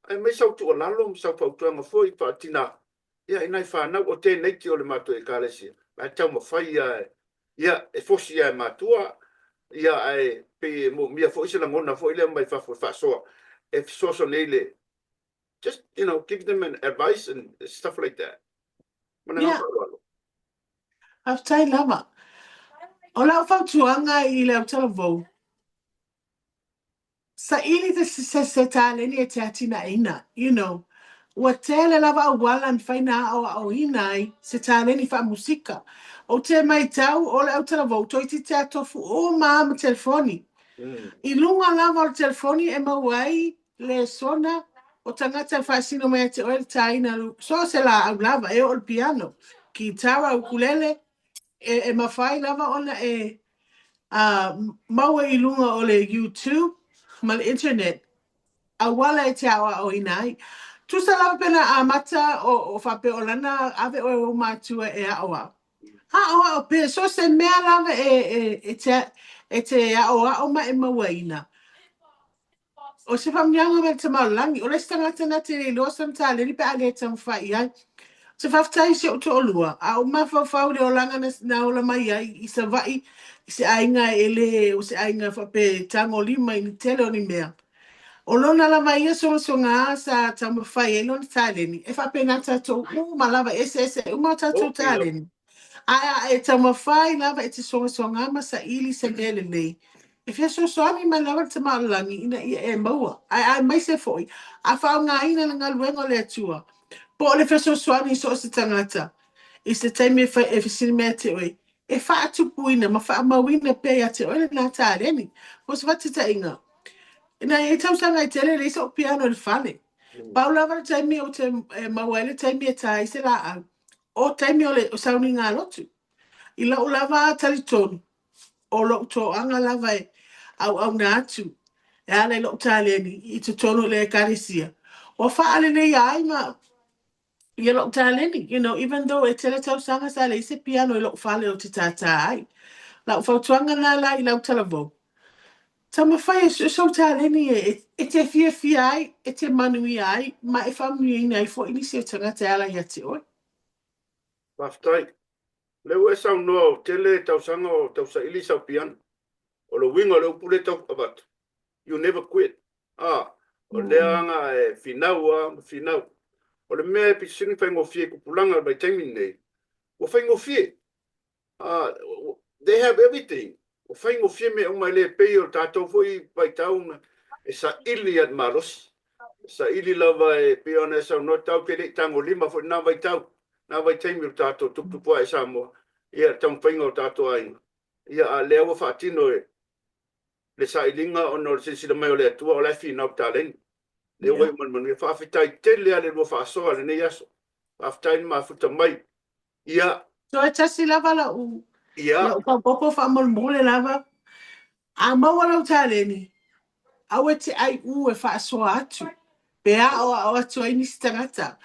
Ae aumai sau tuualalo ma sau fautuaga foi faatina ia i nai fanau o teineiti o le matou Ekalesia, la e taumafai lava ia e fosi lava e matua, ia ae pei e moomia foi se lagona foi lea mai fafo e faasoa, e fesoasoani ai le, just, you know, give them an advice and stuff like that. Ma le agaga faaaloalo. Faafetai lava. O lau fautuaga i le autalavou, Saili te se se taleni e te atinaeina, you know. Ua tele lava auala e mafai ona aoaoina ai se taleni faamusika. Ou te maitau o le autalavou toeitiiti a tofu uma lava ma telefoni. I luga lava o le telefoni e maua ai lesona o tagata e faasino mai ia te oe le taina so o se laau lava, e oo i le piano, kitara, ukulele, e, e mafai lava ona e maua i luga o le YouTube ma le internet auala e te aoaoina ai. Tusa lava pe na amata o, o faapea o lana ave oe ou matua e aʻoaʻo. Aʻoaʻo pea, so se mea lava e, e, e te, e te aʻoaʻo ma e mauaina. O se faamanuiaga mai le Tama o le Lagi, o le isi tagata na te le iloa sana taleni pe a le taumafai i ai. Ou te faafetai i si ou toalua, a ou mafaufau i le olaga na, na ola mai ai i Savaii, i se aiga e le, o se aiga faapea e tagolima i le tele o ni mea. O lona lava ia sogasoga sa taumafai ai lona taleni, e faapena tatou uma lava, e eseese uma o tatou taleni. Ae a e taumafai lava e te sogasoga ma saili se mea lelei, e fesoasoani mai lava le Tama o le Lagi ina ia e maua, ae aemaise foi, a faaaogaina le galuega o le Atua, po o le fesoasoani i so o se tagata, i se taimi e fai, e fesili mai ia te oe, e faatupuina ma faamauina pea ia te oe lena taleni. Mo se faataitaiga, ina ia i tausaga e tele e leai sou piano i le fale. Pau lava le taimi ou te e maua ai le taimi e tā ai se laau, o taimi o le sauniga lotu. I lou lava talitonu, o lou toaga lava e auauna atu e ala i lou taleni i totonu o le Ekalesia, ua faaleleia ai ma ia lou taleni, you know, even though e tele tausaga sa leai se piano i lou fale ou te tātā ai. Lau fautuaga lena la i lau talavou, taumafai e sue sou taleni e, e te fiafia ai, e te manuia ai, ma e faamanuiaina ai foi nisi o tagata e ala ia te oe. Faafetai. O lea ua e saunoa o tele tausaga o tausaili sau piano. O le uiga o le upu lea tau avatu, you never quit. A, o lea aga e finau a ma finau. O le mea e pito sili faigofie i tupulaga i le vaitaimi lenei, ua faigofie. A, they have everything. Ua faigofie mea uma e le pei o tatou foi vaitau e saili lava i le malosi. E saili lava e pei ona e saunoa tatou te le i tagolima foi i lena vaitau, lena vaitaimi o le tatou tuputupu ae i Samoa, ia le taumafaiga o tatou aiga. Ia, a o lea ua faatino e le sailiga ona o le silasila mai o le Atua o la e finau le taleni. Lea ua iu mai le manuia. Faafetai tele lava i le lua faasoa i lenei aso. Faafetai le mafuta mai. Ia. Toe tasi lava lau, Ia. lau faaopoopo faamolemole lava. A maua lau taleni, aua e te aiʻū e faasoa atu, pe aoao atu ai nisi tagata.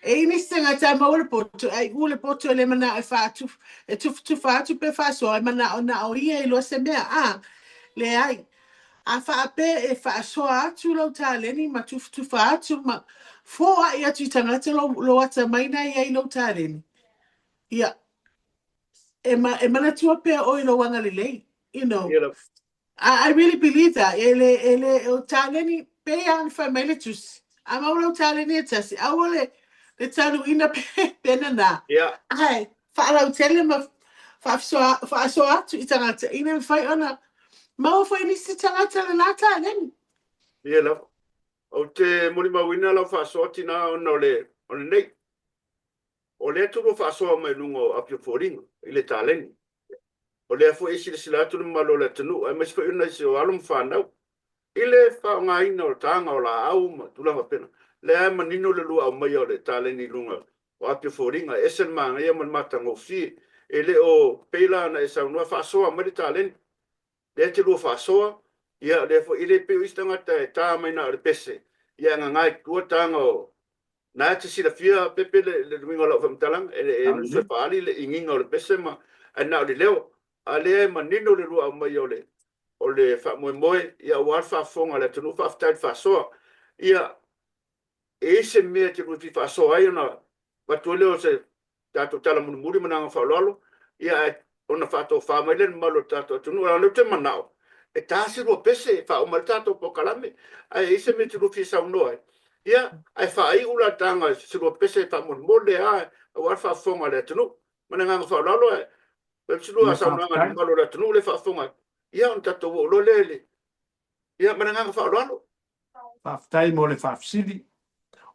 E i nisi tagata e maua le poto, e aiʻū le poto e le manao e faatu, e tufatufa atu pe faasoa, e manao na o ia e iloa se mea. A, leai. A faapea e faasoa atu lau taleni ma tufatufa atu ma foai atu i tagata lou, lou atamai na i ai lou taleni, ia, e, ma, e manatua pea oe i lou agalelei, you know. Ia lava. I, I really believe that. E le, e le, o taleni, pei lava ona fai mai le tusi. A maua lau taleni e tasi, aua le, le taluina pe, pe nanā. Ia. Ae, faalautele ma faasoa, faasoa atu i tagata, ina ia mafai ona maua foi nisi tagata lena taleni. Ia lava. Ou te molimauina lau faasoa tina ona o le, o lenei. O lea tulu faasoa mai luga o Apia Foliga i le taleni. O lea foi e silasila atu le mamalu o le atunuu aemaise foi o nisi o alo ma fanau i le faaaogaina o taga o laau ma tulaga faapena. O lea e manino le lua aumaia o le taleni i luga o Apia Foliga, e ese le manaia ma le matagofie. E le o pei la ona e saunoa faasoa mai le taleni. Lea e te lua faasoa, ia o lea foi, e le pei o isi tagata e ta mai na o le pese, ia e gaga i tua taga o... Na e te silafia Pepe le, le uiga o lau faamatalaga, e, e musu e faaali le igiga o le pese ma, ae na o le leo. A lea e manino le lua aumaia o le, o le faamoemoe, ia aua le faafofoga a le atunuu, faafetai le faasoa. Ia, e i ai se mea e te lua fia faasoa ai ona avatu ai lea o se tatou tala mulimuli ma le agaga faaaloalo, ia ae ona faatofa mai lea i le mamalu o le tatou atunuu. Leaga o lea ou te manao e ta se lua pese e faauma ai le tatou polokalame, ae e i ai se mea e te lua fia saunoa ai, ia ae faaiu la le taga i se lua pese faamolemole lava aua le faafofoga a le atunuu. Ma le agaga faaaloalo, ae fai se lua saunoaga i le mamalu o le atunuu lea e faafofoga atu, ia ona tatou oo loa lea i le. Ia, ma le agaga faaaloalo. Faafetai mo le faafesili.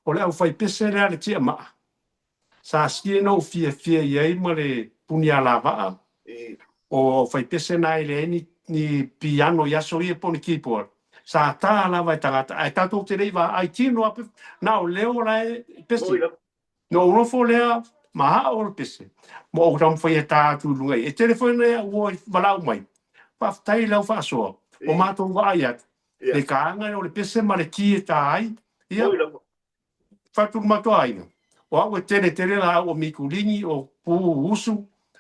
O le aufaipese lea a le Tiamaa, sa sili ona ou fiafia i ai ma le punialavaa, o aufaipese na e leai ni, ni piano i aso ia po o ni keyboard. Sa ta lava e tagata, ae tatou te le i vaai tino lava, na o leo la e pese. Na ou nofo lea ma ao le pese, ma ou taumafai e ta atu i luga i. E tele foi nai au uo e valaau mai, faafetai i lau faasoa, ua matou vaai atu, le taaga o le pese ma le ki e ta ai, ia, fatu le matou aiga, o au e tele tele laau o mikuligi, o pu usu,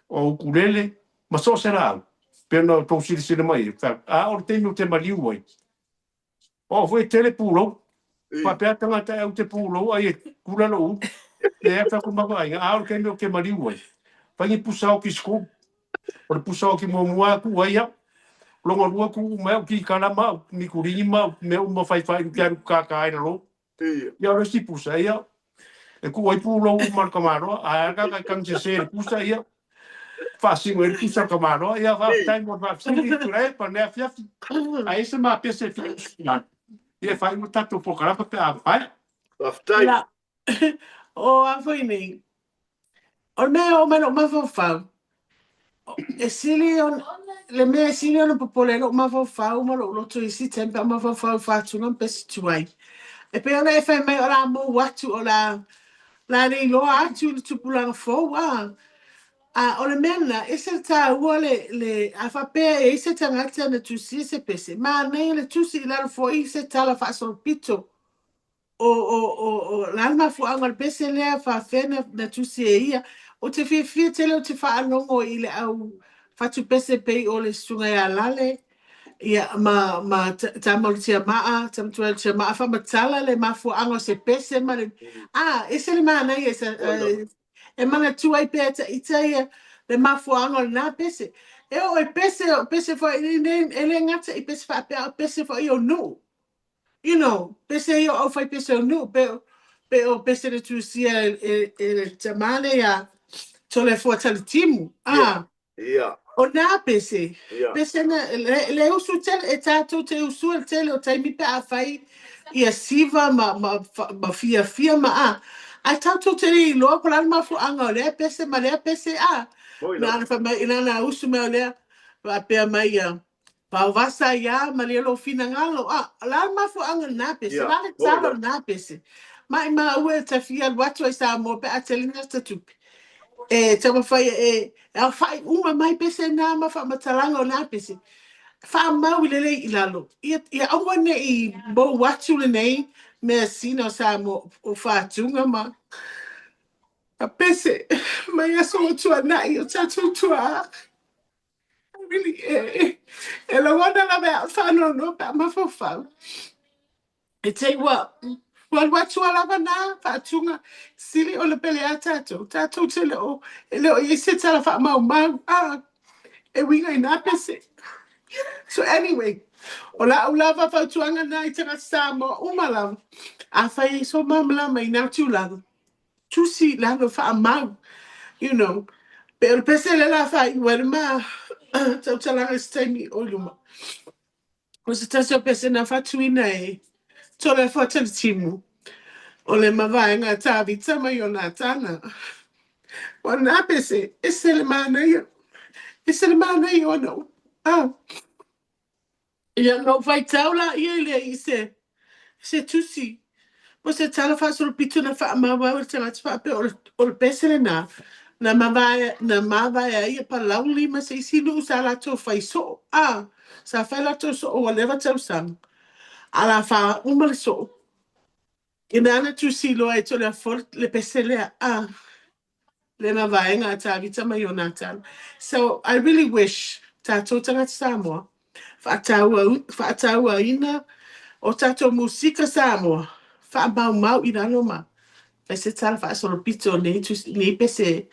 o ukulele, ma so o se laau, pei ona outou silasila mai ai, a o le taimi ou te maliu ai, O au foi e tele pulou. Faapea tagata e au te pulou ai e kula lou ulu. Le ata ko maku aiga, a o le taimi ou te maliu ai. Fai ni pusa oki school. O le pusa oki muamua a kuu ai au. Longa lua kuu uma ai au kikala ma au mikuligi ma au mea uma faifai ou te alu kākā ai lalo. Ia o le isi pusa, ia, e kuu ai pulou uma a le tamaloa, ae a kaka e tagi sese i le pusa, ia, faasino ai le pusa a le tamaloa. Ia, faafetai mo le faafesili, Tuilaepa, i lenei afiafi. A i ai se ma pese e fia usuina atu, ia e faaiu le tatou polokalama pe a maea. Faafetai. Ia, o a foi nei, o le mea e oo mai lou mafaufau, E sili ona, le mea e sili ona popole ai lou mafaufau ma lou loto i isi taimi pe a mafaufau i faatuga ma pese tuai. E pei ona e fai mai o le a mou atu, o le a, o le a le iloa atu i le tupulaga fou, a. A o le mea lena, e ese le taua le, le, a faapea e i ai se tagata na tusia se pese, manaia le tusi i lalo foi se tala faasolopito O, o, o, o le a le mafuaaga o le pese lea, faafefea na, na tusi e ia. Ou te fiafia tele ou te faalogo i le au fatu pese pei o le Susuga ia Lale, ia, ma, ma Tama o le Tiamaa, Tama Tuai o le Tiamaa, faamatala le mafuaaga o se pese ma le, a, ese le manaia, sa, e manatua ai pea e ita ia le mafuaaga o lena pese. E oo i pese, o pese foi, e le, e le gata i pese faapea, a o pese foi o nuu. You know, pese ia o au fai pese o nuu, pe, pe o pese le tusia e, e, e le tamā lea ia Toleafoa Talitimu. Ah, Ia. o nā pese, Ia. pese na, le, le usu tele, e tātou te usua le tele o taimi pe a fai ia siva ma, ma, ma fiafia ma a. Ae tātou te le iloa po o le a le mafuaaga o lea pese ma lea pese a. Moi Na lava. ana fai mai, na ana usu mai o lea, faapea mai ia, Vaovasa ia malie lou finagalo. A, o le a le mafuaaga o lena pese? O le a le tala o lena pese? Maimau e ta fia alu atu ai Samoa pe a tele ni ata tupe. E taumafai e aofai uma mai pese na ma faamatalaga o na pese. Faamau i lelei i lalo. Ia, ia aua ne i mou atu lenei measina o Samoa o Fatuga ma ma pese mai aso ua tuanai o tatou tuaa. Really, e, e lagona lava e au faanoanoa pe a mafaufau. E te ua, ua alu atu a lava nā faatuga sili o le pele a tātou. Tātou te le o, e le o i ai se tala faamaumau, a, e uiga i nā pese. So anyway, o lau lava fautuaga nā i tagata Samoa uma lava, afai e sō malamalama i nā tulaga, tusi lalo faamau, you know, pe o le pese lea la faaiu ai le ma tautalaga i se taimi o i luma. O se tasi o pese na faatuina e Toleafoa Talitimu, o le mavaega a Tavita ma Ionatana. Ua na pese, ese le manaia, ese le manaia o ana upu. Ah. Ia, na ou faitau laia i le i se, se tusi, po se tala faasolopito na faamauau e le tagata faapea o le, o le pese lenā, na mavae, na mavae ai ia Palauli ma se isi nuu sa latou fai soo, a, sa fai latou soo ua leva tausaga, a la faauma le soo. Ina na tusi loa e Toleafoa le pese lea, a, le mavaega a Tavita ma Ionatana. So I really wish tatou tagata Samoa faataua, faatauaina o tatou musika Samoa faamaumau i lalo ma fai se tala faasolopito o nei, nei pese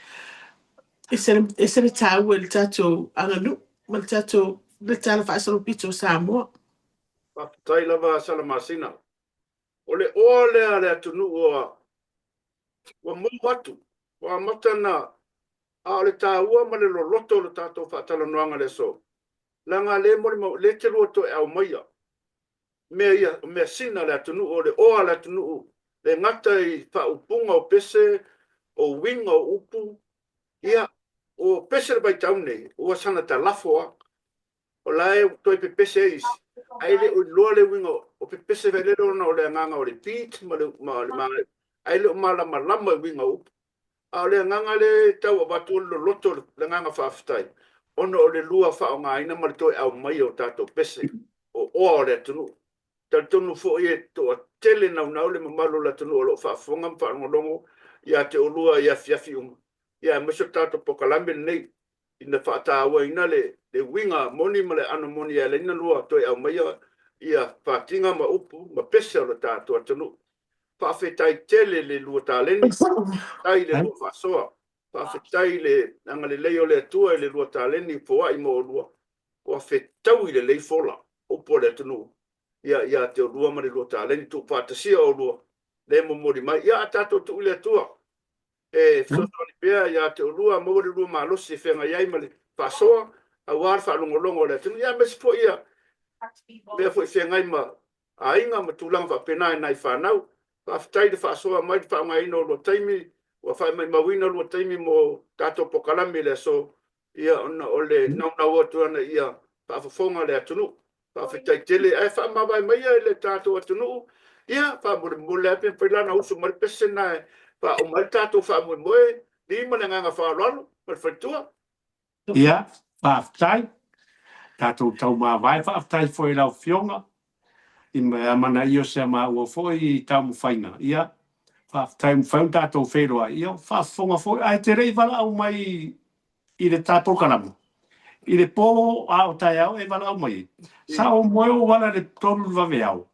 ese, ese le taua i le tatou aganuu ma le tatou le tala faasolopito o Samoa. Faafetai lava Salamasina. O le oa lea a le atunuu ua ua mou atu, ua amata na, a o le taua ma le loloto o le tatou faatalanoaga i le aso, leaga lea e molimau, lea e te lua toe aumaia. mea ia, o measina a le atunuu, o le oa a le atunuu, le gata i faaupuga o pese, o uiga o upu, ia, o pese o le vaitau nei, ua saga talafo lava. O la e toe pepese ai isi, ae le o iloa le uiga o pepese foi lele ona o le agaga o le beat ma le, ma le ma, ae le o malamalama i uiga o upu. A o le agaga lea e tau avatu o le loloto o le agaga faafetai, ona o le lua faaaogaina ma le toe aumaia o tatou pese o oa o le atunuu. Talitonu foi e toatele naunau le mamalu o le atunuu o lo o faafofoga ma faalogologo ia te oulua i afiafi uma, ia aemaise o le tatou polokalame lenei ina faatauaina le uiga moni ma le aano moni e ala ai ona lua toe aumaia ia fatiga ma upu ma pese o le tatou atunuu. Faafetai tele le lua taleni, faafetai le lua faasoa, faafetai i le agalelei o le Atua i le lua taleni foai mo oulua, ua fetaui lelei fola, upu a le atunuu, ia ia te oulua ma le lua taleni, tuufaatasia oulua, lea e momoli mai, ia a tatou tuu i le Atua e fesoasoani pea ia te oulua, maua le lua malosi e feagai ai ma le faasoa, aua le faalogologo a le atunuu, ia aemaise foi ia mea foi e feagai ma aiga ma tulaga faapena i nai fanau. Faafetai i le faasoa mai le faaaogaina o lua taimi, ua faamaumauina lua taimi mo tatou polokalame i le aso, ia ona o le naunau atu ana ia faafofoga le atunuu. Faafetai tele, ae faamavae maia i le tatou atunuu, ia faamolemole lava pe mafai la ona usu mai le pese lena e faauma ai le tatou faamoemoe, Li ma le agaga faaaloalo ma le faletua. Ia, faafetai. Tatou taumavae, faafetai foi i lau Afioga i amanaia o si a maua foi taumafaiga. Ia, faafetai ua mafai ona tatou feiloai. Ia, faafofoga foi, ae te le i valaau mai i le ta polokalame i le po a o taeao e valaau mai ai. Sa ou moe ou ala i le 3 i le vaveao.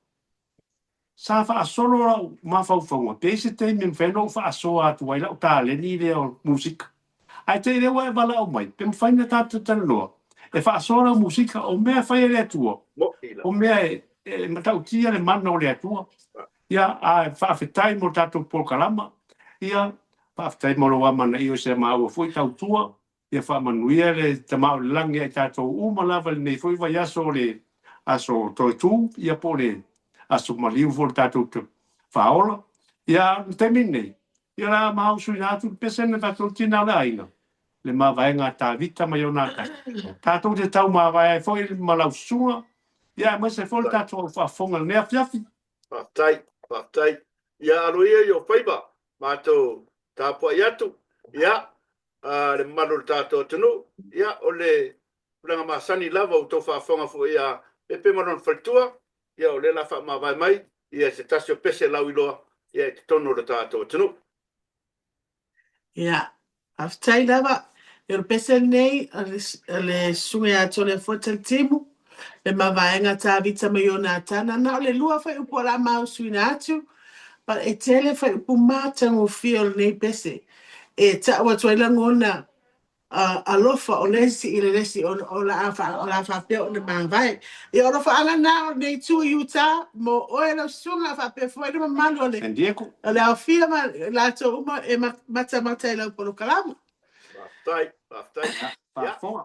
Sa faasolo lau mafaufauga pe i ai se taimi e mafai ona ou faasoa atu ai lau taleni lea o musika. Ae te i lea ua e valaau mai, pe mafai ona tatou talanoa e faasoa lau musika, o mea e fai e le Atua, o mea e matautia le mana o le Atua. Ia, ae faafetai mo le tatou polokalama. Ia, faafetai mo lou amanaia o si a maua foi tautua. Ia faamanuia le Tama o le Lagi ia i tatou uma lava i lenei foi vaiaso o le Aso Toetū, ia po o le Aso Maliu foi o le tatou Faaola. Ia, a o le taimi lenei, ia o le a maausuina atu le pese na tatou tina o le aiga, le mavaega a Tavita ma Ionatana. Tatou te taumavae ai foi ma lau susuga, ia aemaise foi le tatou au faafofoga i lenei afiafi. Faafetai, faafetai. Ia alo ia i ou faiva, matou tapuai atu, ia, le mamalu o le tatou atunuu, ia, o le tulaga masani lava ua outou faafofoga foi ia Pepe ma lona faletua, ia, o lea o le a faamavae mai, ia, se tasi o pese lauiloa, ia, i totonu o le tatou atunuu. Ia, faafetai lava. Ia o le pese lenei, o le susuga ia Toleafoa Talitimu, le mavaega a Tavita ma Ionatana. Na o le lua fuaiupu o le a maosuina atu, but e tele fuaiupu matagofie o lenei pese e tau atu ai lagona alofa o le isi i le isi o le a faapea ona mavae. Ia, o alofaaga na o lenei itu i Utah mo oe lau susuga faapea foi le mamalu o le San Diego. O le aofia ma latou uma e matamata i lau polokalama. Faafetai, faafetai. Faafofoga.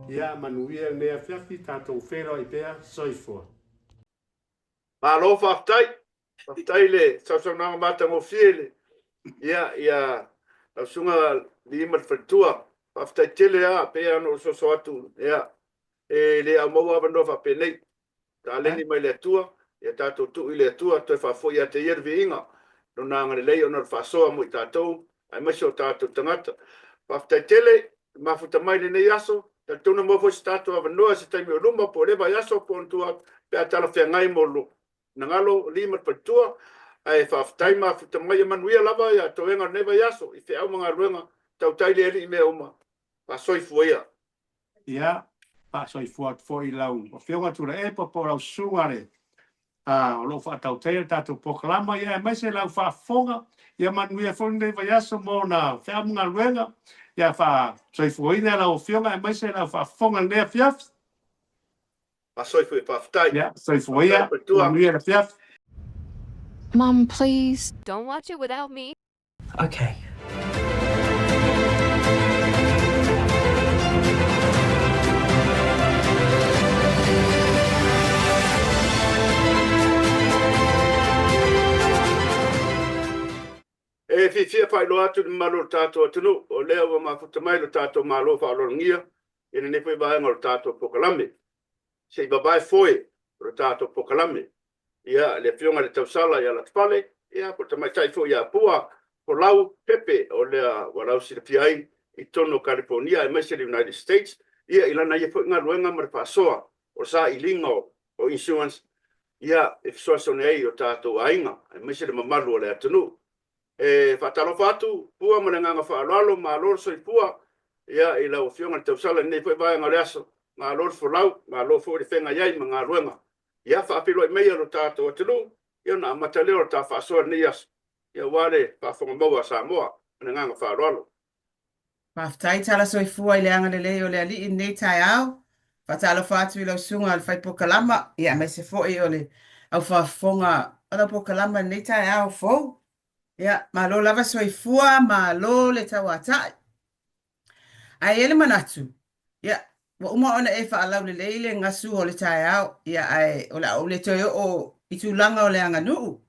Ia manuia lenei afiafi, tatou feiloai pea. Soifua. Malo faafetai. Faafetai i le sausaunoaga matagofie i le ia ia lau susuga Lii ma le faletua. Faafetai tele lava, pei lava ona ou soso atu, ia e le aumaua avanoa faapenei. Taleni mai le Atua, ia tatou tuu i le Atua, toe faafoi ia te Ia le viiga, Lona agalelei ona o le faasoa mo i tatou, aemaise o tatou tagata. Faafetai tele le mafuta mai i lenei aso. Talitonu e maua foi se tatou avanoa i se taimi o luma, po o lea vaiaso po o ona tua atu, pe a talafeagai mo lo finagalo, alii ma le faletua. Ae faafetai mafuta mai, ia manuia lava ia toega o lenei vaiaso i feau ma galuega, tautai le Alii i mea uma. Faasoifua ia. Ia, faasoifua atu foi i lau Afioga Tuilaepa po o lau Susuga le o lo o faatautaia le tatou polokalama, ia aemaise lau faafofoga, ia manuia foi lenei vaiaso mo ona feau ma galuega, ia faasoifuaina e lau Afioga aemaise lau faafofoga i lenei afiafi. Faasoifua, faafetai. Ia, soifua ia, manuia le afiafi. Mum, please. Don't watch it without me. Okay. E fiafia faailoa atu i le mamalu o le tatou atunuu, o lea ua mafuta mai lo tatou Malo faaaloalogia i lenei foi vaega o le tatou polokalame. Se i vavae foe o le tatou polokalame. Ia, le Afioga i le Tausala ia Latupale, ia, po o le tamaitai foi ia Pua Folau Pepe, o lea ua lausilafia ai i totonu o Kaliponia aemaise le United States, ia, i lana ia foi galuega ma le faasoa o le sailiga o insurance, ia, e fesoasoani ai i o tatou aiga aemaise le mamalu o le atunuu. E faatalofa atu Pua ma le agaga faaaloalo, malo le soifua, ia, i lau Afioga i le Tausala i lenei foi vaega o le aso. Malo le folau, malo foi le feagai ai ma galuega. Ia, faafeiloai maia lo tatou atunuu, ia ona amata lea o le ta faasoa i lenei aso, ia aua le faafofoga maua a Samoa. Ma le agaga faaaloalo. Faafetai tala soifua i le agalelei o le Alii i lenei taeao. Faatalofa atu i lau susuga i le fai polokalama, ia aemaise foi o le au faafofoga o lau polokalama i lenei taeao fou. Ia, malo lava soifua, malo le tauatai. Ae i ai le manatu, ia, ua uma ona e faalaulelei le gasu o le taeao, ia, ae o le a ou le toe oo i tulaga o le aganuu.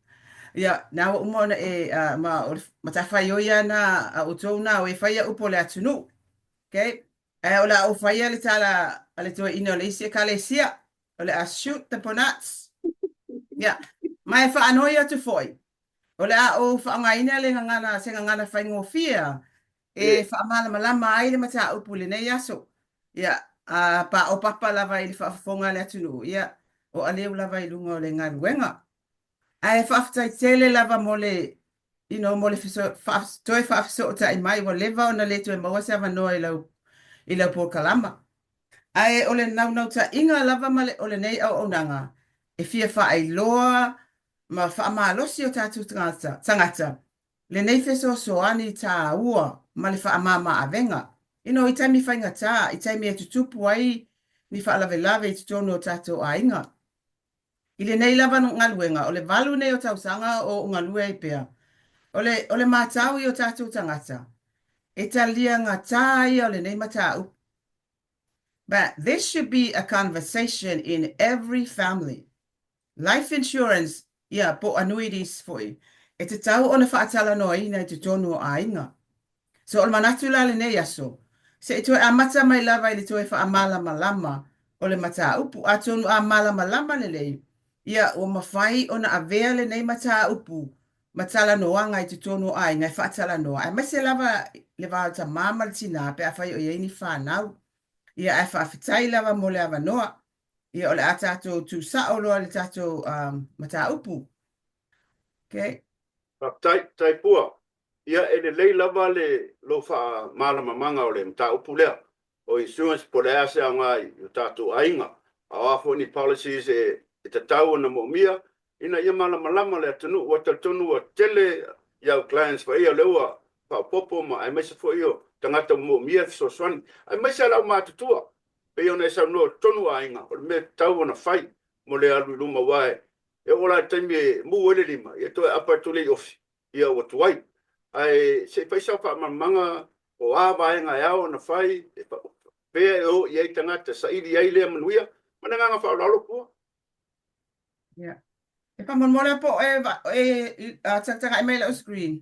Ia, na ua uma ona e, uh, ma o le matafaioi lava na a outou na o e faia upu o le atunuu. Okay? Ae o le a ou faia le tala a le toeaina o le isi ekalesia, o le a shoot the bonats. Ia, ma e faanoi atu foi, o le a ou faaaogaina le gagana, se gagana faigofie a, e faamalamalama ai le mataupu i lenei aso. Ia, a paopapa lava i le faafofoga a le atunuu, ia, o aleu lava i luga o le galuega. Ae faafetai tele lava mo le, you know, mo le toe faafesootai mai, ua leva ona le toe maua se avanoa i lau, i lau polokalama. Ae o le naunautaiga lava ma le, o lenei auaunaga, e fia faailoa. ma faamalosi o tatou tagata, tagata lenei fesoasoani tāua ma le faamāmā-avega, you know, i taimi faigata, i taimi e tutupu ai ni faalavelave i totonu o tatou aiga. I lenei lava galuega, o le valu nei o tausaga o ou galue ai pea, o le, o le matau i o tatou tagata, e taliagatā ia o lenei mataupu. But this should be a conversation in every family. Life insurance, ia, po o annuities foi, e tatau ona faatalanoaina i totonu o aiga. So o le manatu la lenei aso, se i toe amata mai lava i le toe faamalamalama o le mataupu. Atonu a malamalama lelei, ia, ua mafai ona avea lenei mataupu ma talanoaga i totonu o aiga e faatalanoa, aemaise lava le va o le tamā ma le tinā pe afai o i ai ni fanau. Ia, ae faafetai lava mo le avanoa. Ia, o le a tatou tūsao loa i le tatou mataupu. Okay. Faafetai, faafetai Pua. Ia, e lelei lava le lou faamalamalamaga o le mataupu lea o insurance po o le a se aoga i o tatou aiga, a o a foi ni policies e tatau ona moomia ina ia malamalama le atunuu. Ua talitonu ua tele i au clients foi o lea ua faaopoopo ma aemaise foi o tagata ua moomia le fesoasoani, aemaise lava le aumatutua. Pei ona e saunoa totonu o aiga, o le mea e tatau ona fai mo le alu i luma aua e oo la i le taimi e mu ai le lima, ia toe aapa atu lea i ofi, ia ua tuai. Ae se i fai sau faamalamalamaga o a vaega e ao ona fai, fea e o i ai tagata, saili ai lea manuia. Ma le agaga faaaloalo Pua. Ia. E faamolemole po o e, e tagatagai mai i lau screen.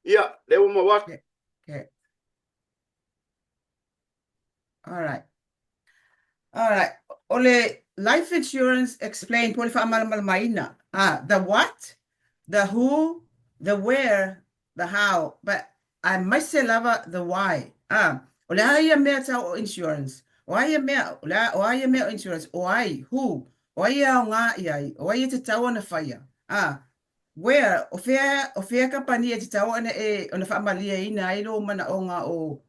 Ia, lea ua maua atu. Okay. Alright. Alright. O le life insurance explained po o le faamalamalamaina. Ah, the what, the who, the where, the how, but aemaise lava the why. Ah, o le a ia mea tau o insurance? O a ia mea, o le a, o a ia mea o insurance? O ai, who, o ai e aoga i ai? O ai e tatau ona faia? Ah, where, o fea, o fea kamupani e tatau ona e, ona faamalieina ai lou manaoga o,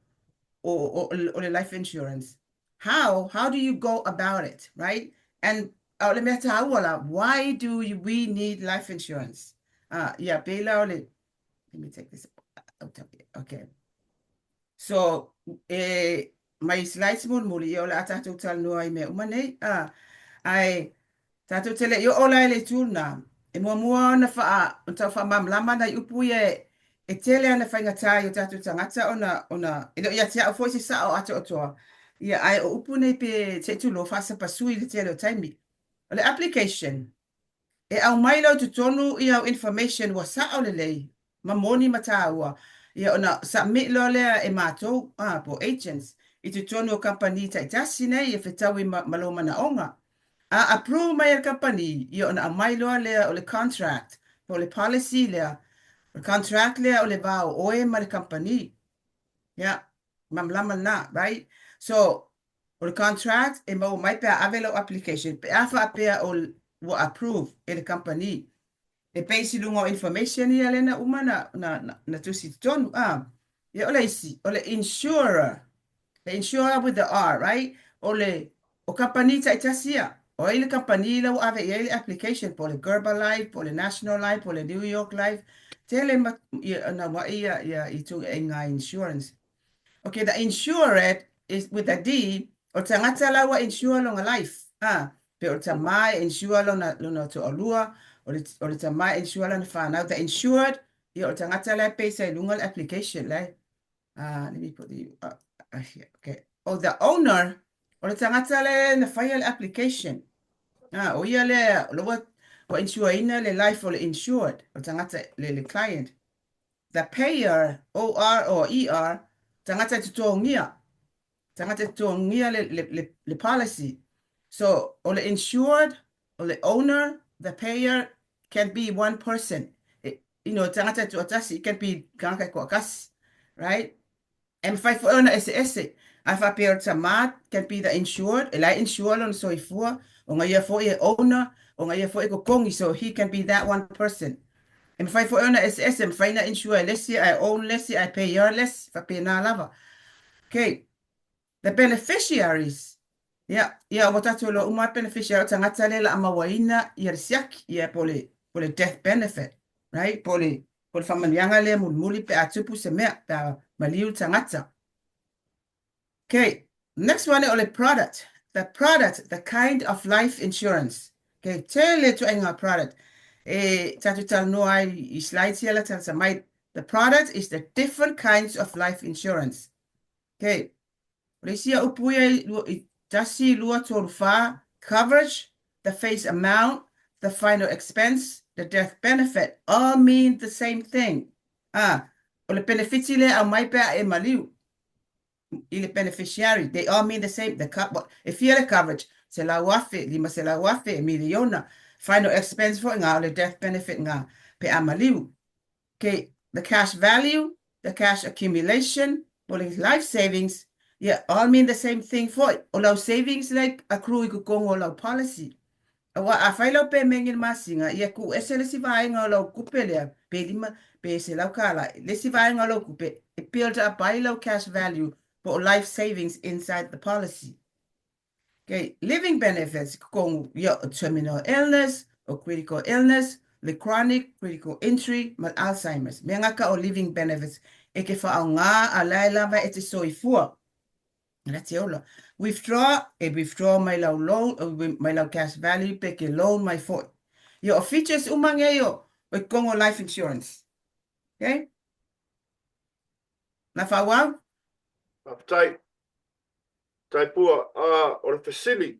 o, o, o le life insurance? How, how do you go about it, right? And a o le mea tāua la, why do we need life insurance? Ah, ia, pei la o le, let me take this out of here, okay. So, e, mai slides mulimuli, ia o le a tātou talanoa i mea uma nei. Ah, ae, Tātou te le i oo la i le itu lena, e muamua ona whaa, ona tau whaamalamalama nai upu ia e, e tele ana faigata i o tātou tagata ona, ona, e le o ia te au foi se sao atoatoa, ia ae o upu nei pe se i tulou faasapasui i le tele o taimi. O le application, e aumai loa i totonu i au information ua sao lelei, ma moni ma tāua, ia ona submit loa lea e mātou, ā, po o agents, i totonu o kamupani taitasi nei e fetaui ma, ma lou manaoga. A approve mai e le kamupani, ia ona aumai loa lea o le contract, po o le policy lea, o le contract lea o le va o oe ma le kamupani. Ia, malamalama lena, right? So, o le contract e maua mai pe a ave lau application, pe a faapea o ua approve e le kamupani. E base i luga o information ia lea na uma na, na, na, na tusi i totonu. Ah, ia o le isi, o le insurer, le insurer with the R, right? O le, o kamupani taitasi ia. O ai le kamupani la ua ave i ai le application, po o le Gerber Life, po o le National Life, po o le New York Life. Tele ma, ia, na wa'i ia, ia, i tū insurance. Okay, the insured is with a D, o le tagata la ua insure lona life. Ah, pe o le tamā e insure lona, lona toalua, o le, o le tamā e insure lana whanau. The insured, ia o le tagata la e base ai lunga le application la e. Uh, let me put the, uh, uh, here, okay. Oh, the owner, o le tagata le na whaia le application. Ah, o ia le, o le ua, ua insure ina le life o le insured, o le tagata, le, le client. The payer, OR or ER, tagata e totogia, tagata e totogia le, le, le, le policy. So, o le insured, o le owner, the payer can be one person. It, you know, tagata e tuatasi, it can be tagata e toatasi, right? E mawhai foi ona eseese. Ae faapea o le tamā can be the insured, e la e insure lona soifua, o nga ia foi e owner, o nga ia foi e totogi, so he can be that one person. E mawhai foi ona eseese, e mawhai na insure e le isi, ae own le isi, ae payer le isi, faapena lava. Okay. The beneficiaries, ia, ia ua tatou iloa uma beneficiary o tagata lea la a mauaina ia le siaki, ia po o le. Po o le death benefit, right? Po o le, po o le faamanuiaga lea mulimuli pe a tupu se mea, pe a maliu le tagata. Okay, next one o le product. The product, the kind of life insurance. Okay, tele ituaiga product e tatou talanoa ai i slides ia la talasa mai. The product is the different kinds of life insurance. Okay, o le isi ia upu ia i tasi, lua, tolu, fa, coverage, the face amount, the final expense, the death benefit, all mean the same thing. Ah, o le penefiti lea e aumai pe a e maliu. i le beneficiary, they all mean the same, the co e fia le coverage, 100,000, 500,000, miliona, final expense foi ngā, o le death benefit ngā, pe a maliu. Okay, the cash value, the cash accumulation, o le life savings, yeah, all mean the same thing foi. O lau savings lea accrue i kokongo o lau policy. Aua afai lau pemenge i le masina, ia tuuese le isi vaega o lau tupe lea, pe lima, pe $100, le isi vaega o lau tupe, e build up ai lau cash value po o life savings inside the policy. Okay, living benefits, totonu, ia o terminal illness, o critical illness, le chronic critical injury ma le Alzheimer's. Mea ngaka o living benefits e ke faaaoga a lae lava e te soifua. La te ola. Withdraw, e withdraw mai lau loan, mai lau cash value pe ke loan mai foi. Ia o features uma ngei o, o i kongo life insurance. Okay? Na whauau? Faafetai. Taipua, a, o le fesili,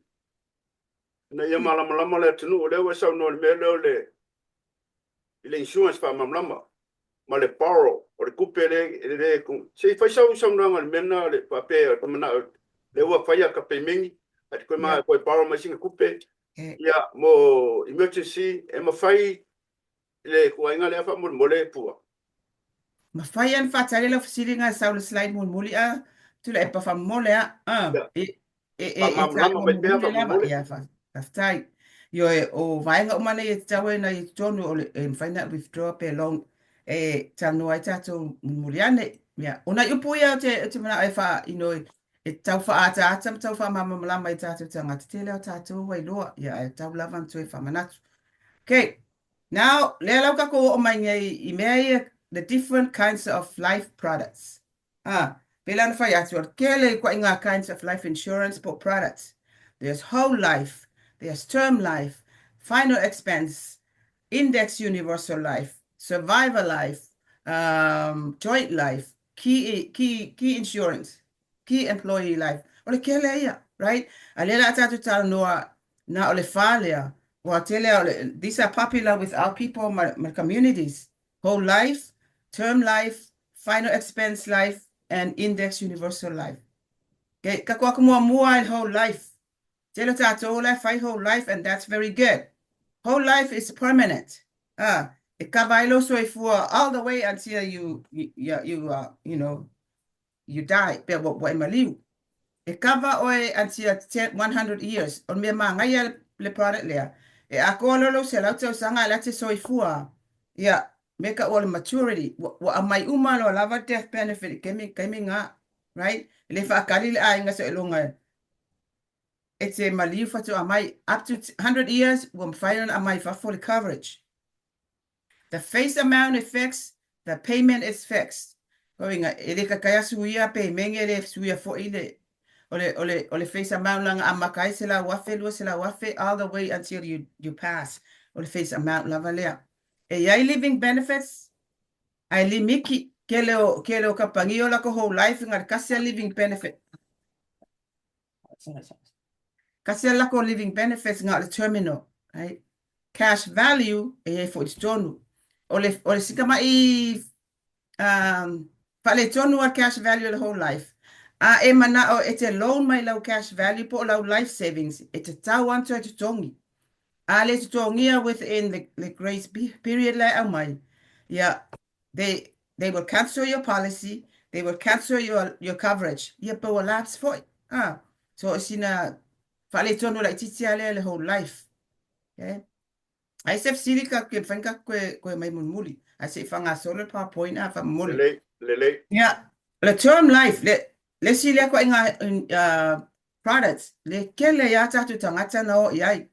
ina ia malamalama le atunuu, o lea ua e saunoa i le mea lea o le, i le insurance faamalamalama ma le borrow, o le tupe le, le, se i fai sau saunoaga i le mea lena, le faapea, o le manao, lea ua fai a ka pemeni, ae te koe ma koe borrow mai sina tupe, ia, mo emergency, e mafai le ituaiga lea faamolemole Pua. Mafai a na faatali lau fesiliga e sau le slide mulimuli a Tuilaepa faamomole a. A, Ia. e, e, e, e Faamalamalama taua mai pea mulimuli lava. faamolemole. Ia, fa, faafetai. Ioe, o vaega uma nei e tatau ai ona i totonu o le, e mafai ona withdraw pe loan e talanoa ai tatou mulimuli ane. Ia, o nai upu ia ou te, ou te manao e faa, you know, e tau faaataata ma tau faamalamalama i tatou tagata, tele o tatou ua iloa, ia, ae tatau lava ona toe faamanatu. Okay, now, lea la ua tatou oo mai nei i mea ia, the different kinds of life products. Ah, pei la ona fai atu, o le tele ituaiga kinds of life insurance po o products. There's whole life, there's term life, final expense, index universal life, survivor life, um, joint life, key, key, key insurance, key employee life. O le tele ia, right? A lea o le a tatou talanoa na o le fa lea, ua tele o le, these are popular with our people ma, ma communities. Whole life, term life, final expense life, and index universal life. Okay, ka koa muamua i whole life. Tele tatou la e fai whole life and that's very good. Whole life is permanent. Ah, e cover ai lou soifua all the way until you, you, you, uh, you know, you die, pea ua, ua e maliu. E cover oe until 10, 100 years. O le mea māngaia le product lea. E atoa loa lou selau tausaga a la te soifua. Ia, me ka ua le maturity. Ua, ua aumai uma loa lava death benefit i kemi, kemi ngā. Right? E le whaakali le aiga so e longa e te maliu whatu mai up to 100 years ua mawhai ona aumai fafo le coverage. The face amount is fixed, the payment is fixed. Koinga, e le kakai a suia pe menge le suia fo'i le, o le, o le, o le face amount langa amaka ai se lau afe, lua se lau afe, all the way until you, you pass. O le face amount lava lea. E iai living benefits, ae limiki, kele o, kele o kapani o lako whole life nga le kasi a living benefit. Kasi a lako living benefits nga o le terminal, right? Cash value e iai fo'i totonu. O le, o le sikama'i um, faaletonu a cash value o le whole life. A e mana'o e te loan mai lau cash value po o lau life savings e tatau a ona toe totogi. A le totogia within the, the grace period la e aumai, ia, they, they will cancel your policy, they will cancel your, your coverage. Ia pe ua lapse fo'i. Ah, so o sina faaletonu laitiiti lava lea le whole life. Okay? Ai se fesili ka ke mawhai ka koe, koe mai mulimuli. Ai se i whangasolo le PowerPoint a whamamole. Lelei, lelei. Ia, le term life, le, le si lea koe ngā uh, products, le kele ia tātou tangata na o i ai.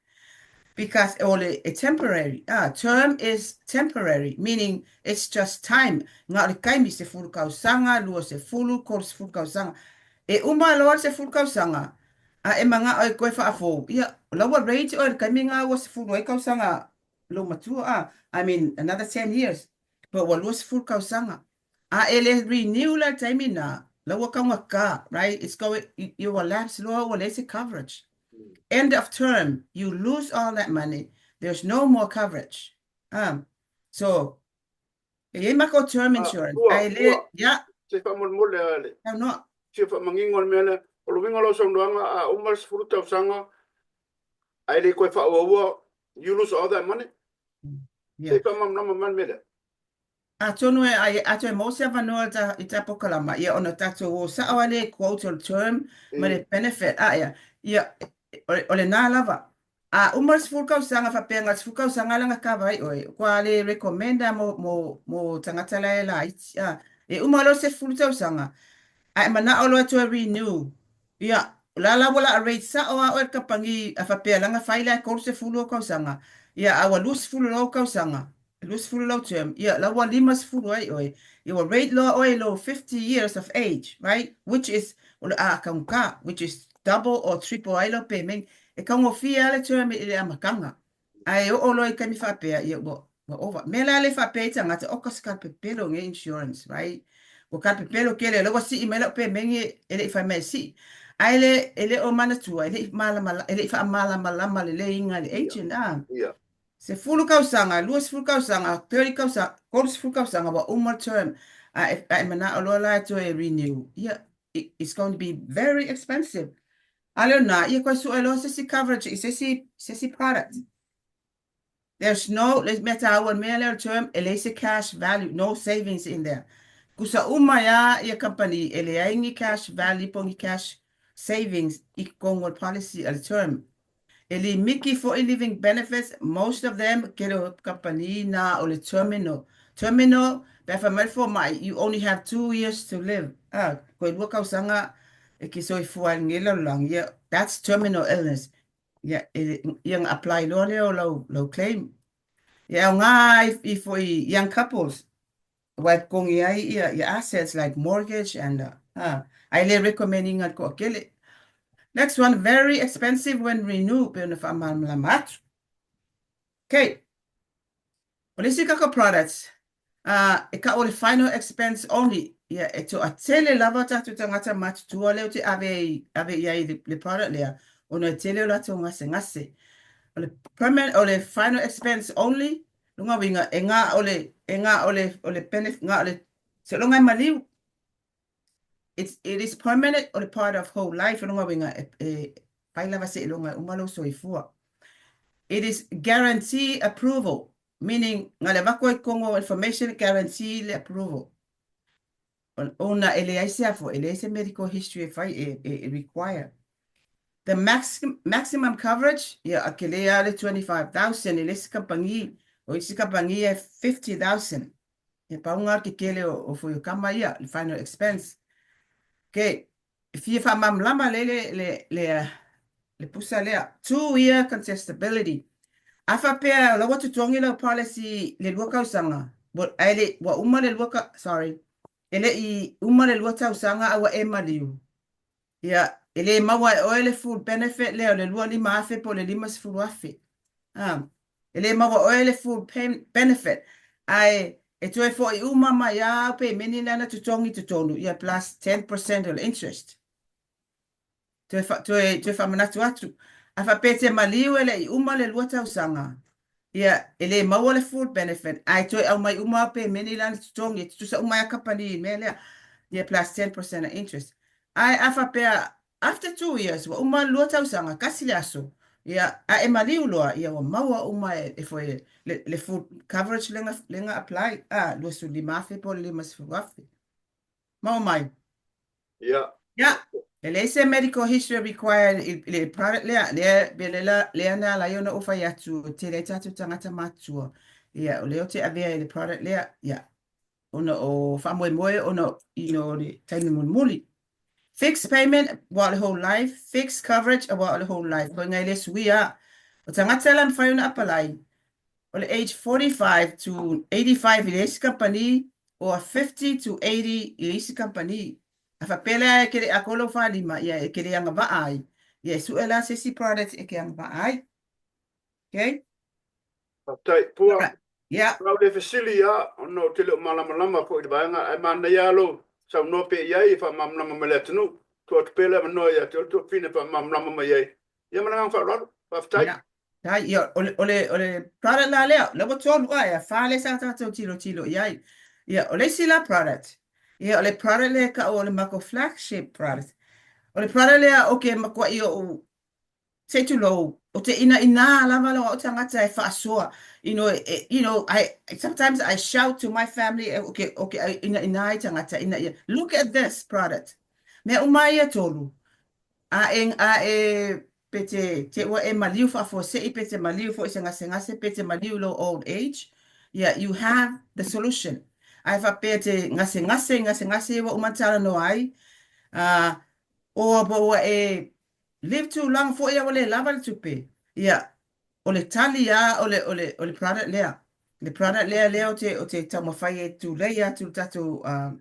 Because o le e temporary, ah, term is temporary, meaning it's just time. Nga o le taimi, 10 kausaga, 20, 30 kausaga. E uma loa le 10 kausaga, a e manga'o e koe faafou, ia, o la ua rage oe i le taimi nga ua 10 ai kausaga lou matua, ah, I mean another 10 years, but ua 20 kausaga. A e le renew la i le taimi na, la ua kaugata, right? It's going, you ua lapse loa ua leai se coverage. End of term, you lose all that money, there's no more coverage. Um, so, e iai makou term insurance, Ua, ae le, ua, ia. Se faamolemole a le. Saunoa. Fia faamanino le mea lea. O le uiga o lau saunoaga, a uma le 10 tausaga, ae le toe faaauaua, you lose all that money? Yeah. Se i faamalamalama mai le mea lea. Atonu e ai, atonu e maua se avanoa i ta, i ta pokalama, ia ona tatou o sao ai lea i quote o le term ma le benefit, a ia, ia, o, o lena lava. A uma le 10 kausaga faapea na o le 10 kausaga la na kava ai oe, kua le recommend a mo, mo, mo tagata la e laiti, a. E uma loa le 10 tausaga, a e manao loa e toe renew, ia, o la la ua la rate sao a oe e le kamupani a faapea la na fai la e 30 ou kausaga, ia a ua 20 loa ou kausaga, 20 lau term, ia, la ua 50 ai oe, ia ua rate loa oe i lou 50 years of age, right, which is, o le a taugata, which is double or triple ai lau pemeni. E taugofie lava le term i le amataga, ae oo loa i taimi faapea, ia ua, ua ova. Mea la lea e faapea ai tagata, oka se kalapepelo nei insurance, right? Ua kalapepelo tele, o lea ua sii mai lau pemeni e le i fai mai e sii. Ae le, e le o manatua, e le i malama, e le i faamalamalama lelei ina e le agent, a. Ia. 10 kausaga, 20 kausaga, 30 kausaga, 30 kausaga ua uma le term a e, a e manao loa la e toe renew, ia, it's going to be very expensive. A le o na, ia koe sue loa se isi coverage i se isi, se isi product. There's no, le mea tāua le mea lea o le term, e leai se cash value, no savings in there. Kusa uma ia ia company e leai ni cash value po ni cash savings i totonu o le policy a le term. E limiti foi living benefits, most of them, tele o kamupani na o le terminal. Terminal, pe a fai mai le fomai, you only have 2 years to live. Ah, koe lua kausaga e ke soifua ai i lenei lalolagi, ia, that's terminal illness. Ia, e, ia na apply loa lea o lau, lau claim. Ia, e aoga ai i foi young couples, Aua e totogi ai ia ia assets like mortgage and uh, ae le recommend ina le toatele. Next one, very expensive when renew, pei ona faamalamalama atu. Okay. O le isi kaka products, uh, e kau o le final expense only. Ia, e toatele lava o tatou tagata matutua lea ou te ave ai, ave i ai le, le product lea, ona e tele o latou gasegase. O le permanent, o le final expense only, Lona uiga, e na o le, e na o le, o le benefit, na o le seiloga e maliu. It's, it is permanent o le part of whole life, lona uiga, e, e pai lava seiloga e uma lou soifua. It is guarantee approval, meaning, na le avatu ai totonu o information, guarantee le approval. Ona e leai se afo, e leai se medical history e fai, e, e, e require. The maxim, maximum coverage, ia, a ke lea le 25,000 i le isi kamupani, o isi kamupani e 50,000. E paunga ke kele o, o foi o kama ia, le final expense. Okay, e fia whaamamlama le le, le, le, le pusa lea. 2 year contestability. A faapea o la ua totogi lau policy le lua kausaga, ua, ae le, ua uma le lua ka, sorry, e le i uma le lua tausaga a ua e maliu, ia, e le maua e oe le full benefit lea o le 25,000 po o le 50,000. A, e le maua e oe le full benefit, ae e toe fo'i uma mai lava au pemeni lea na totogi i totonu, ia plus 10% o le interest. Toe, fa, toe, toe faamanatu atu. A faapea e te maliu e le i uma le lua tausaga, ia, e le maua le full benefit, ae toe aumai uma au pemeni la na totogi, e tutusa uma ai a kamupani i le mea lea, ia plus 10% of interest. Ae a faapea, after 2 years, ua uma le lua tausaga, tasi le aso, ia, a e maliu loa, ia ua maua uma e, e foi le, le full coverage lea na, lea na apply, a, 25,000 po o le 50,000. Maua mai. Ia. Ia, e leai se medical history required i le product lea, lea, lea, lea, lea na ala ai ona ou fai atu, e tele ai tatou tagata matutua. Ia, o lea ou te avea i le product lea, ia, ona o faamoemoe ona, you know, o le taimi mulimuli. Fixed payment, ua o le whole life. Fixed coverage, ua o le whole life. Koe ngai le suia. O tagata la e mafai ona apalai, o le age 45 to 85 i le isi kamupani, or 50 to 80 i le isi kamupani. A faapea la e te le i atoa lou 45, ia e te le agavaa ai, ia e sue la se isi product e te agavaa ai. Okay? Faafetai. Pua, Alright. Yeah. o lau le fesili ia, ona ou te le o malamalama foi i le vaega, ae manaia lava lou saunoa pea i ai e faamalamalama mai le atunuu. Tuu atu pea le avanoa ia te oe le tuafafine e faamalamalama mai ai. Ia ma le agaga faaaloalo. Faafetai. Yeah. Tai, ia, o le, o le, o le product la lea, lea ua tolu a, e fa lea sa tatou tilotilo i ai. Ia, o le isi la product, ia, o le product lea e tau o le matou flagship product. O le product lea ou te matuai ou Se i tulou, o te inaina lava lou au tagata e faasoa, you know, e, you know, I, sometimes I shout to my family, e, o ke, o ke inaina ai tagata ina ia, look at this product. Mea uma ia tolu, a e, a e, pe te, te ua e maliu faafuasei, pe te maliu foi se gasegase, pe te maliu i lou old age, yeah, you have the solution. Ae faapea te gasegase, gasegase ua uma ona talanoa ai, uh, o, ua e Live too long foi a ua le lava le tupe. Ia, o le tali a o le, o le, o le product lea. Le product lea lea o te, o te taumafai e tulei atu le tatou uh,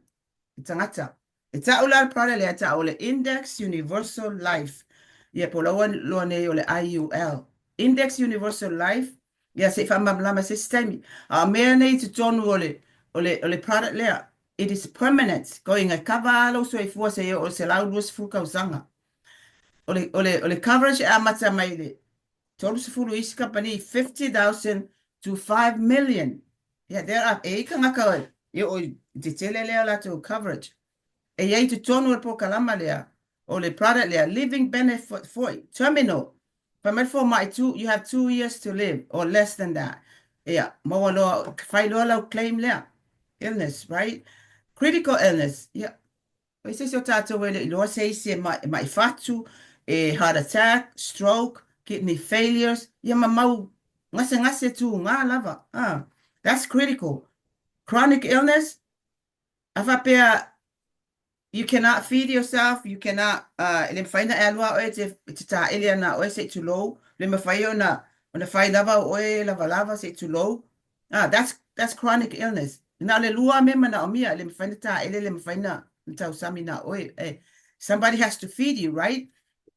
tagata. E ta'u la le product lea, e ta'u o le Index Universal Life. Ia, po o laua loa nei o le IUL. Index Universal Life, ia se i faamalamalama i se isi taimi. A o mea nei i totonu o le, o le, o le product lea, it is permanent, going e cover lava lou soifua seia oo i le 120 tausaga. O le, o le, o le coverage e amata mai i le 30 isi kamupani, 50,000 to 5 million. Yeah, there are, e i tagata e oo i te tele lea o latou coverage. E i ai i totonu o le polokalama lea, o le product lea, living benefit foi, terminal. Fai mai le fomai, two, you have 2 years to live or less than that. Ia, maua loa, fai loa lau claim lea. Illness, right? Critical illness, yeah. Oi se isi o tatou e le i iloa se isi e maʻi fatu, e heart attack, stroke, kidney failures, ia ma mau gasegase tūgā lava. Ah, that's critical. Chronic illness, a faapea you cannot feed yourself, you cannot, uh, e le mafai ona e alu a oe e te, e te tāele ana oe se i tulou, le mafai ona, ona fai lava o oe lavalava se i tulou. Ah, that's, that's chronic illness. Na o le lua mea manaomia, le mafai na tāele, le mafai na, na tausami na oe. Eh, somebody has to feed you, right?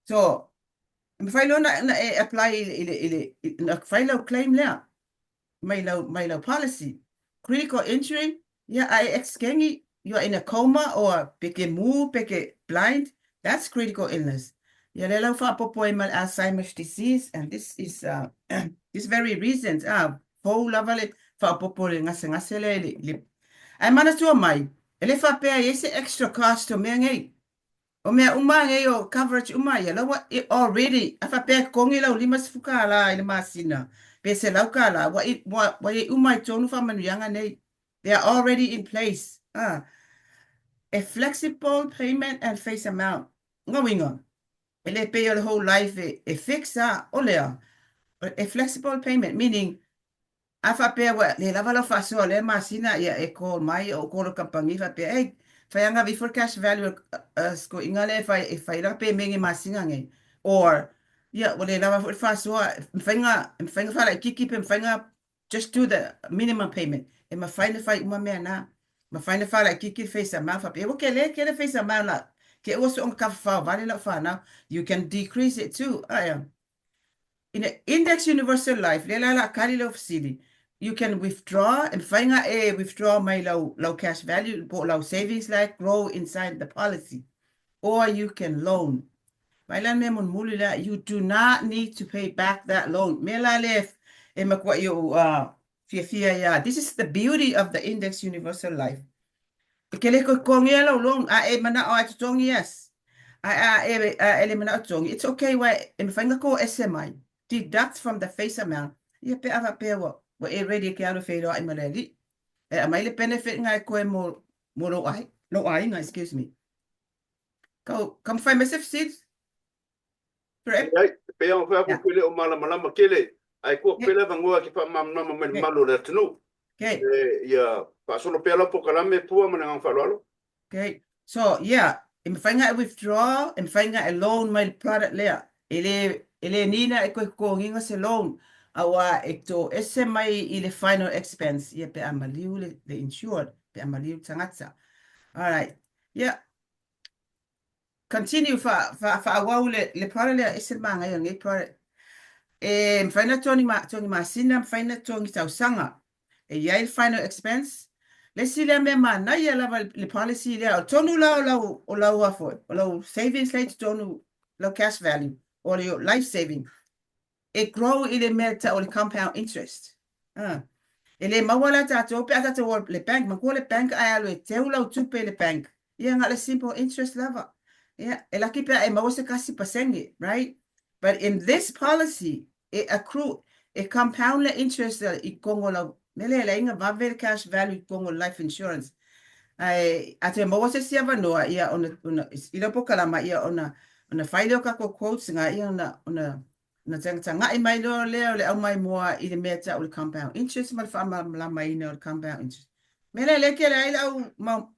So, e mafai loa na, na e apply i le, i le, i le, i, na fai lau claim lea mai lau, mai lau policy. Critical injury, ia, a e ex-kengi, you are in a coma or pe ke mū, pe ke blind, that's critical illness. Ia lea lau faaopoopo ai ma le Alzheimer's disease, and this is, uh, this very recent, ah, fou lava le faaopoopo i le gasegase lea i le, i le. Ae manatua mai, e le faapea e i ai se extra cost o mea nei. O mea uma nei o coverage uma ia, la ua already, a faapea e totogi lau $50 i le masina, pe $100, ua, ua, ua i ai uma i totonu faamanuiaga nei. They are already in place. Ah. A flexible payment and face amount. Lona uiga, e le pei o le whole life e, e fix a, o lea, e flexible payment, meaning, a faapea ua le lava lau faasoa lea masina, ia e call mai, o call le kamupani faapea, hey, fai ave ifo le cash value o sikoiga lea e fai, e fai lana pemenge masina nei. Or, ia, ua le lava foi le faasoa, e mafai ona, e mafai ona faalaitiiti pe mafai ona just do the minimum payment. E mafai ona fai uma mea na. Mafai ona faalaitiiti le face amount faapea, ua tele tele face amount la, te ua soona tafafao vale lau fanau. You can decrease it too. Aia. In a index universal life, lea la la kali lau fesili, you can withdraw, e mafai ona e withdraw mai lau, lau cash value po o lau savings like grow inside the policy. Or you can loan. Mai la le mea mulimuli lea, you do not need to pay back that loan. Mea la lea e matuai ou uh, fiafia ia. This is the beauty of the Index Universal Life. E ke le toe totogia lau loan, a e manao a e totogi, yes. A, a, e, a e le manao totogi, it's okay, wa e mafai ona toese mai. Deduct from the face amount. Ia pe a faapea ua, ua e ready e ke alu e feiloai ma le alii. E aumai le benefit nga e koe mo, mo lou ai, lou aiga, excuse me. Kau, kau mafai mai se fesili? Fred? Leai, e pei ona fai atu, e le o malamalama tele, ae tuu atu pea le avanoa e te faamalamalama mai le mamalu o le atunuu. Okay. E, ia faasolo pea lau polokalame, Pua, ma le agaga faaaloalo. Okay. So, yeah, e mafai ona e withdraw, e mafai ona e loan mai le product lea. E le, E le ni na e koe totogiina se loan, auā e toese mai i le final expense, ia pe a maliu le, le insured, pe a maliu le tagata. Alright. Ia, continue, fa, fa, faaauau le, le product lea, ese le manaia o lenei product. E mafai ona totogi, ma, totogi masina, mafai ona totogi tausaga. E i ai le final expense. Le isi lea mea manaia lava le policy lea, o totonu la o lau, o lau a foi, o lau savings la i totonu, lau cash value, or your life saving, e grow i le mea e tau o le compound interest. Ah. E le maua la tatou pe a tatou o le bank, manatua le bank ae alu e teu lau tupe i le bank, ia na o le simple interest lava. Ia, e laki pe a e maua se kasi pasene, right? But in this policy, e accrue, e compound le interest i totonu o lau, mea lea e leai na vave le cash value i totonu o le life insurance. Ae a toe maua se isi avanoa, ia ona, ona, i lau polokalama, ia ona, ona fai lea o tatou quotes na, ia ona, ona, ona tagatagai mai loa lea o le aumaimoa i le mea e tau o le compound interest ma le faamalamalamaina o le compound interest. Mea lea lea e tele ai le au mau,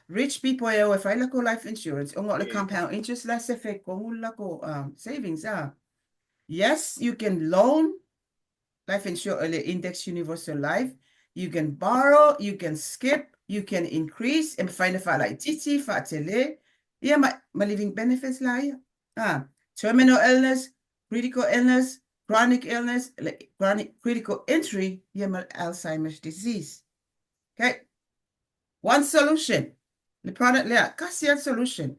rich people e o e fai latou life insurance ona o le compound interest la e sefe i totonu le latou savings a. Yes, you can loan life insurance, le index universal life, you can borrow, you can skip, you can increase, e mafai ona faalaitiiti, faatele, ia ma, ma living benefits la ia. Ah, terminal illness, critical illness, chronic illness, le chronic critical injury, ia ma Alzheimer's disease. Okay. One solution. Le product lea, kasi a solution.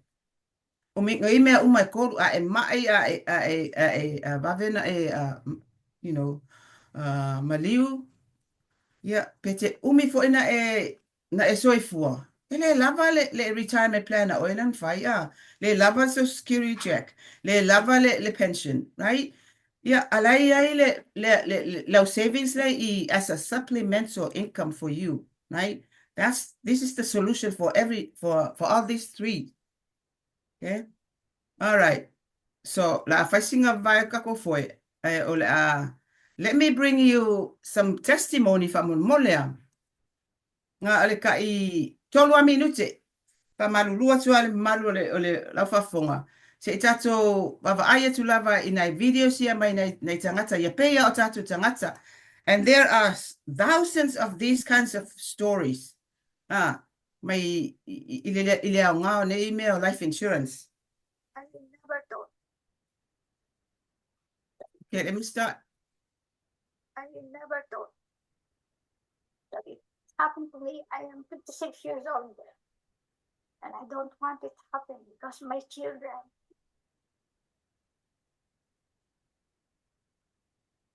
O me i mea uma e kolu, a e mai, a e, a e, a e, a vave na e, a, you know, maliu, ia, pe te umi foi na e, na e soifua, e le lava le, le retirement plan a oe lea na fai, a, le lava le social security check, le lava le, le pension, right? Ia, a la e i ai le, le, le, le, lau savings lea i as a supplemental income for you, right? That's, this is the solution for every, for, for all these three. Okay? All right. So, la a fai sina vae o tatou foe, ae o le a, let me bring you some testimony faamolemole a. Nga o le kai tolu a minute, faamalulu atu lava i le mamalu o le, o le lau faafofoga, se i tatou vaavaai atu lava i nai videos ia mai nai, nai tagata ia pei lava o tatou tagata. And there are thousands of these kinds of stories. Ah, mai i, i, le, i le aoga o nei mea o life insurance. I never thought. Okay, let me start. I never thought that it happened to me. I am 56 years old. And I don't want it to happen because my children.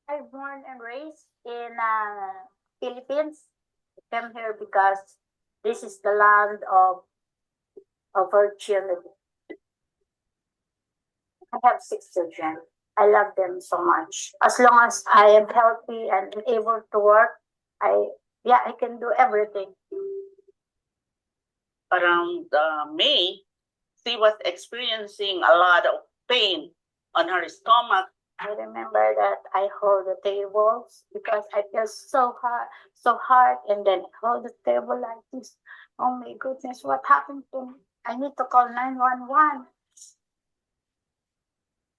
I born and raised in uh, Philippines. I came here because this is the land of opportunity. I have six children. I love them so much. As long as I am healthy and able to work, I yeah, I can do everything. Around May, she was experiencing a lot of pain on her stomach. I remember that I hold the tables because I feel so hard, so hard, and then hold the table like this. Oh my goodness, what happened to me? I need to call 911.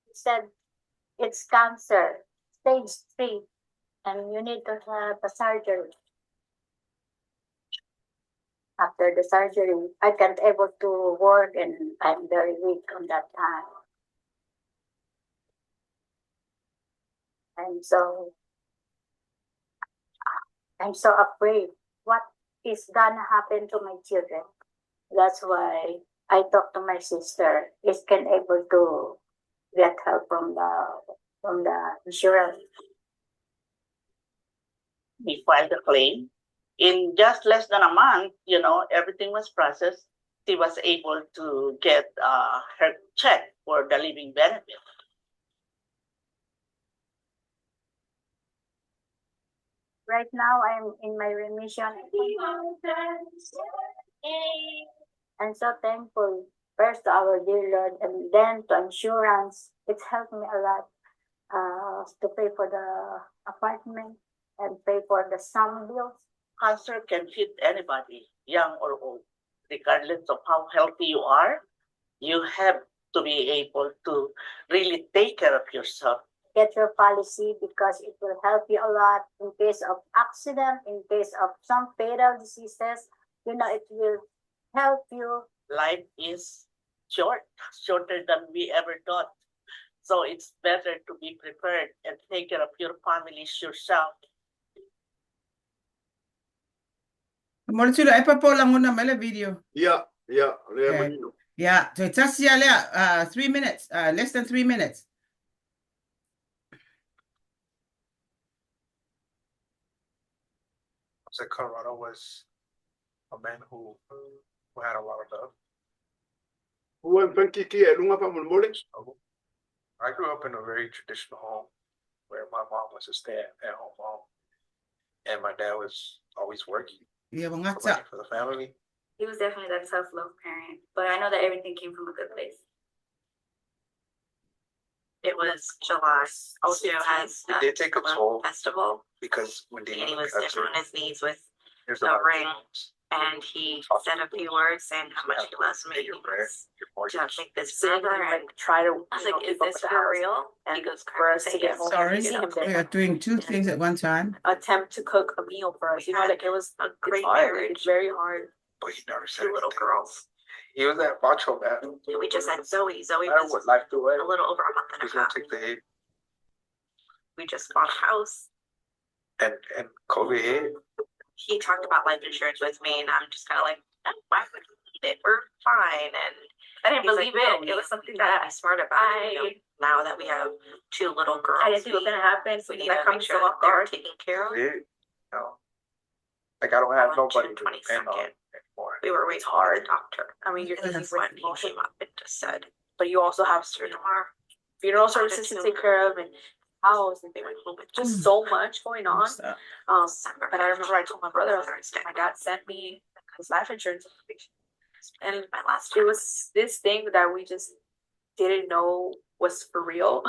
He said, it's cancer, stage 3, and you need to have a surgery. After the surgery, I can't able to work and I'm very weak on that time. And so I'm so afraid what is gonna happen to my children. That's why I talk to my sister. Is can able to get help from the from the insurance. We filed the claim. In just less than a month, you know, everything was processed. She was able to get her check for the living benefit. Right now, I'm in my remission. I'm so thankful first to our dear Lord and then to insurance. It's helped me a lot to pay for the apartment and pay for the some bills. Cancer can hit anybody, young or old, regardless of how healthy you are. You have to be able to really take care of yourself. Get your policy because it will help you a lot in case of accident, in case of some fatal diseases. You know, it will help you. Life is short, shorter than we ever thought. So it's better to be prepared and take care of your families yourself. Mo le Tuilaepa po o lagona mai le video. Ia, ia, o lea e Okay. manino. Ia, toe tasi lava lea, 3 minutes, less than 3 minutes. Jose Colorado was a man who who had a lot of love. Ua e pankiki e lunga faamolemole. Struggle. I grew up in a very traditional home where my mom was a stay at home mom and my dad was always working, Ia, ua gata. providing for the family. He was definitely that tough love parent, but I know that everything came from a good place. It was July. Also has It did take a toll festival because when and dealing he with was down cancer, on his knees with there's the a lot of ring. things. and he Talk to said a people, few words saying how much have he to loves me. pay He your rent, wants your to mortgage. make this Seeing forever. him And like try to, I was you know, like, is keep up this with the for house real? He and goes, for Carmen, us say to get yes. home Sorry, and see him we there. are doing two things at one time. Attempt to cook a meal for us, you know, had like it was, A it's great hard, like, marriage, it's very hard. But he never said two little anything. girls. He was that macho man. And we just had Zoe. Zoe No matter was what life threw at a him, little over a month he and was a gonna half. take the hit. We just bought a house. And and COVID hit. He talked about life insurance with me, and I'm just kind of like, "Oh, why would we need it? We're fine. And I didn't he's like, believe it. "No, It was something gotta that be smart about it. You know, I, now that we have two little girls, I didn't think it was gonna happen we need because that to make comes sure so that off they're guard. taken care of. It, you know, like I don't have On nobody June to depend on 22nd, anymore. we were waiting for the doctor. I mean, you're And thinking that's with when he emotion, came up and just said, but you also have Mr. Noir, funeral found a services to tumor. take care of and house and They went home with just so much going on. Stop. December But I remember I told my brother, I was like, Thursday. my dad sent me his life insurance information. And My last it time. was this thing that we just didn't know was for real.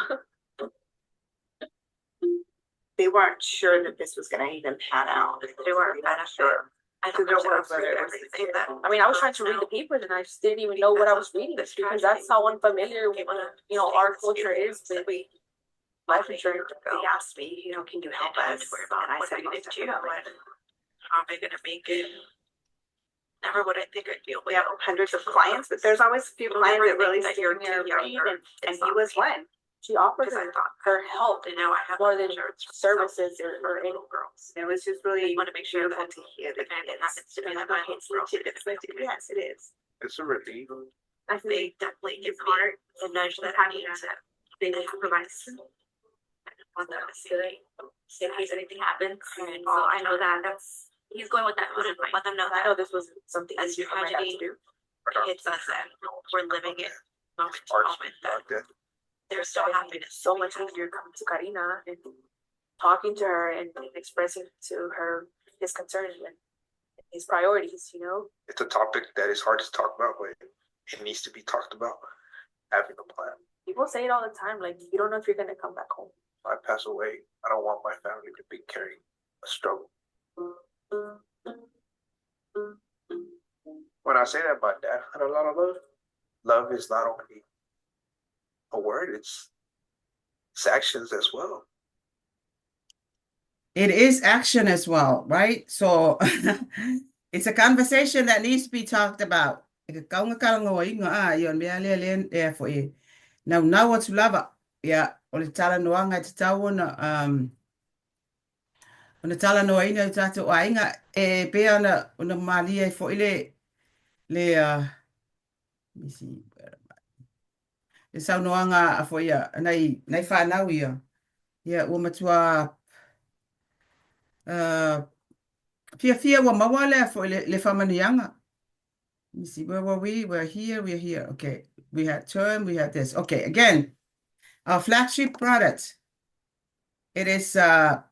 They weren't sure that this was gonna even pan out. They weren't benefit. Sure. I To thought the it world was whether it was everything that I mean, I was trying to read the papers and I just didn't even know what I was reading This because tragedy. that's how unfamiliar, They wanna you know, stay our in this culture funeral is with we life insurance. Go. They asked me, you know, can you help And I had us? to worry about And I what said, am I most gonna do definitely. and how am I gonna make it? Never would I think I'd be a We have widow. hundreds of clients, but there's always a few You'll clients never that really think that stick you're in your too young brain or and, and it's he not was me. one. She offered Because I her, thought, her help and now I have more than insurance for myself services or, and or my any little girls. It was just I really want to make sure beautiful that to hear the if anything kids. happens to me, They're that like, my okay, little it's girls are legit, gonna it's be legit. okay. Yes, it is. It's a relief. I They think definitely give it's me hard the nudge that I having need to that they improvise. I don't want them to see me in case anything happens. crying So all I the know time. that that's, he's going with that I wanna in mind. let them know I that know this was something as easier for my dad to tragedy do. hits us and we're living it moment to Arts moment that like that. there's still I made it happiness. so to be much had. easier coming to Karina and talking to her and expressing to her his concerns and his priorities, you know? It's a topic that is hard to talk about, but it needs to be talked about. Having a plan. People say it all the time, like, you don't know if you're gonna come back home. If I pass away, I don't want my family to be carrying a struggle. When I say that my dad had a lot of love, love is not only a word, it's it's actions as well. It is action as well, right? So it's a conversation that needs to be talked about. E ka kaunga kalangoa inga a ia o le mea lea lea ea foi e naunau atu lava. Ia, o le talanoaga e tatau ona um, ona talanoaina i o tātou aiga e pei ona ona malie ai foi le le uh, let me see, where am I? Le saunoaga a foi a nai nai whanau ia. Ia, ua matua uh, fiafia ua maua lea foi le, le whaamanuiaga. Let me see, where were we? We're here, we're here. Okay, we had term, we had this. Okay, again, our flagship product. It is, uh,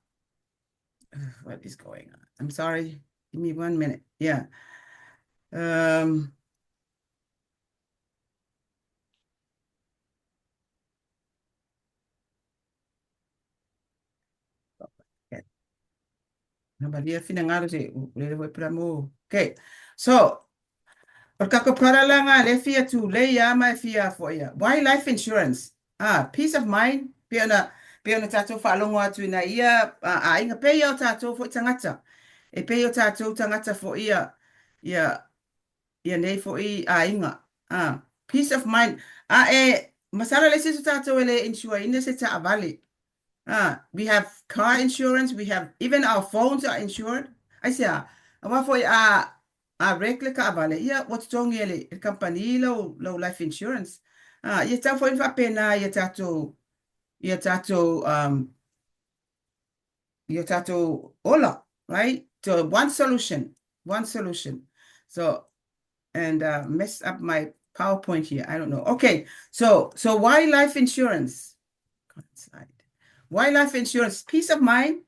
what is going on? I'm sorry. Give me 1 minute. Yeah. Okay. Okay, so O le tatou product la lena lea e fia tulei lava ma e fia foi ia. Why life insurance? Ah, peace of mind, pei ona, pei ona tatou faalogo atu i nai ia aiga, pei ia o tatou foi tagata. E pei o tatou tagata foi ia, ia, ia nei foi aiga. Ah, peace of mind. A e, masalo e leai se isi o tatou e le insure ina se taavale. Ah, we have car insurance, we have, even our phones are insured. Aisea? Aua foi a, a wreck le taavale, ia ua totogi e le, e le kamupani lou, lou life insurance. Ah, ia tatau foi ona faapena i a tatou, i a tatou, um, i o tatou ola, right? So one solution, one solution. So, and uh, messed up my PowerPoint here. I don't know. Okay, so so why life insurance? Slide. Why life insurance? Peace of mind,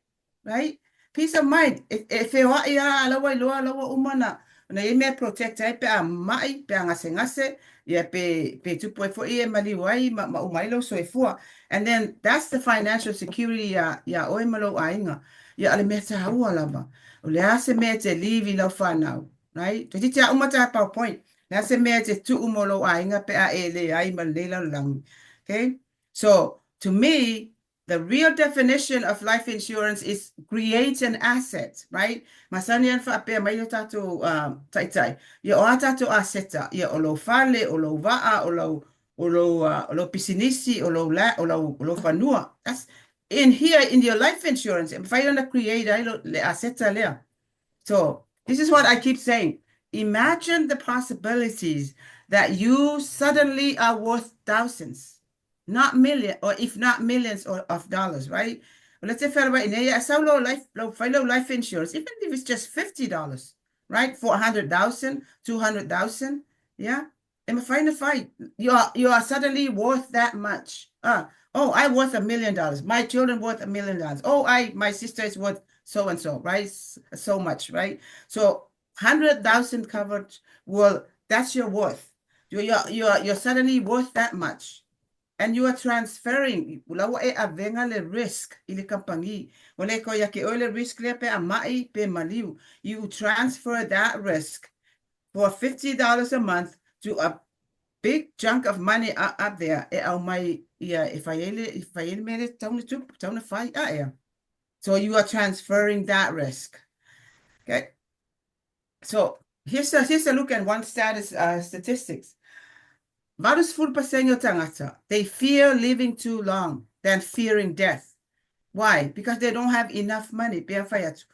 right? Peace of mind. E, e feoaʻi a ala ua iloa ala ua uma na na i ai mea e protect ai pe a maʻi, pe a gasegase, ia pe, pe tupu ai foi e maliu ai ma, ma uma ai lou soifua. And then that's the financial security iā, iā ʻoe ma lou ʻaiga. Ia, o le mea tāua lava, o le a se mea e te leave i lau whānau, right? Toeitiiti a uma tā PowerPoint. O le a se mea e te tuu mo lou ʻaiga pe a e leai ma lenei lalolagi. Okay? So, to me, the real definition of life insurance is create an asset, right? Masani lava ona faapea mai o tatou uh, taitai, ia o a tatou aseta, ia o lou fale, o lou vaa, o lou, o lou, uh, o lou pisinisi, o lou, la, o lou, o lou fanua. That's, in here, in your life insurance, e mafai ona create ai lo, le aseta lea. So, this is what I keep saying. Imagine the possibilities that you suddenly are worth thousands, not million, or if not millions of dollars, right? Let's say fela ine ia sau lo life lo fai lo life insurance, even if it's just $50, right? 400,000, 200,000, yeah? E mafai ona fai. You are, you are suddenly worth that much. Ah, oh, I worth $1 million. My children worth $1 million. Oh, I, my sister is worth so and so, right? So much, right? So 100,000 covered, well, that's your worth. You're suddenly worth that much. And you are transferring, la ua e avega le risk i le kamupani. Ua le toe ia te oe le risk lea pe a maʻi pe maliu. You transfer that risk for $50 a month to a big chunk of money up, up there e aumai ia e fai ai le, e fai ai le mea lea e tatau ona tupu, tatau ona fai. A ea. So you are transferring that risk. Okay. So here's a look at one status statistics. 80% o tagata, they fear living too long than fearing death. Why? Because they don't have enough money. Pei ona fai atu.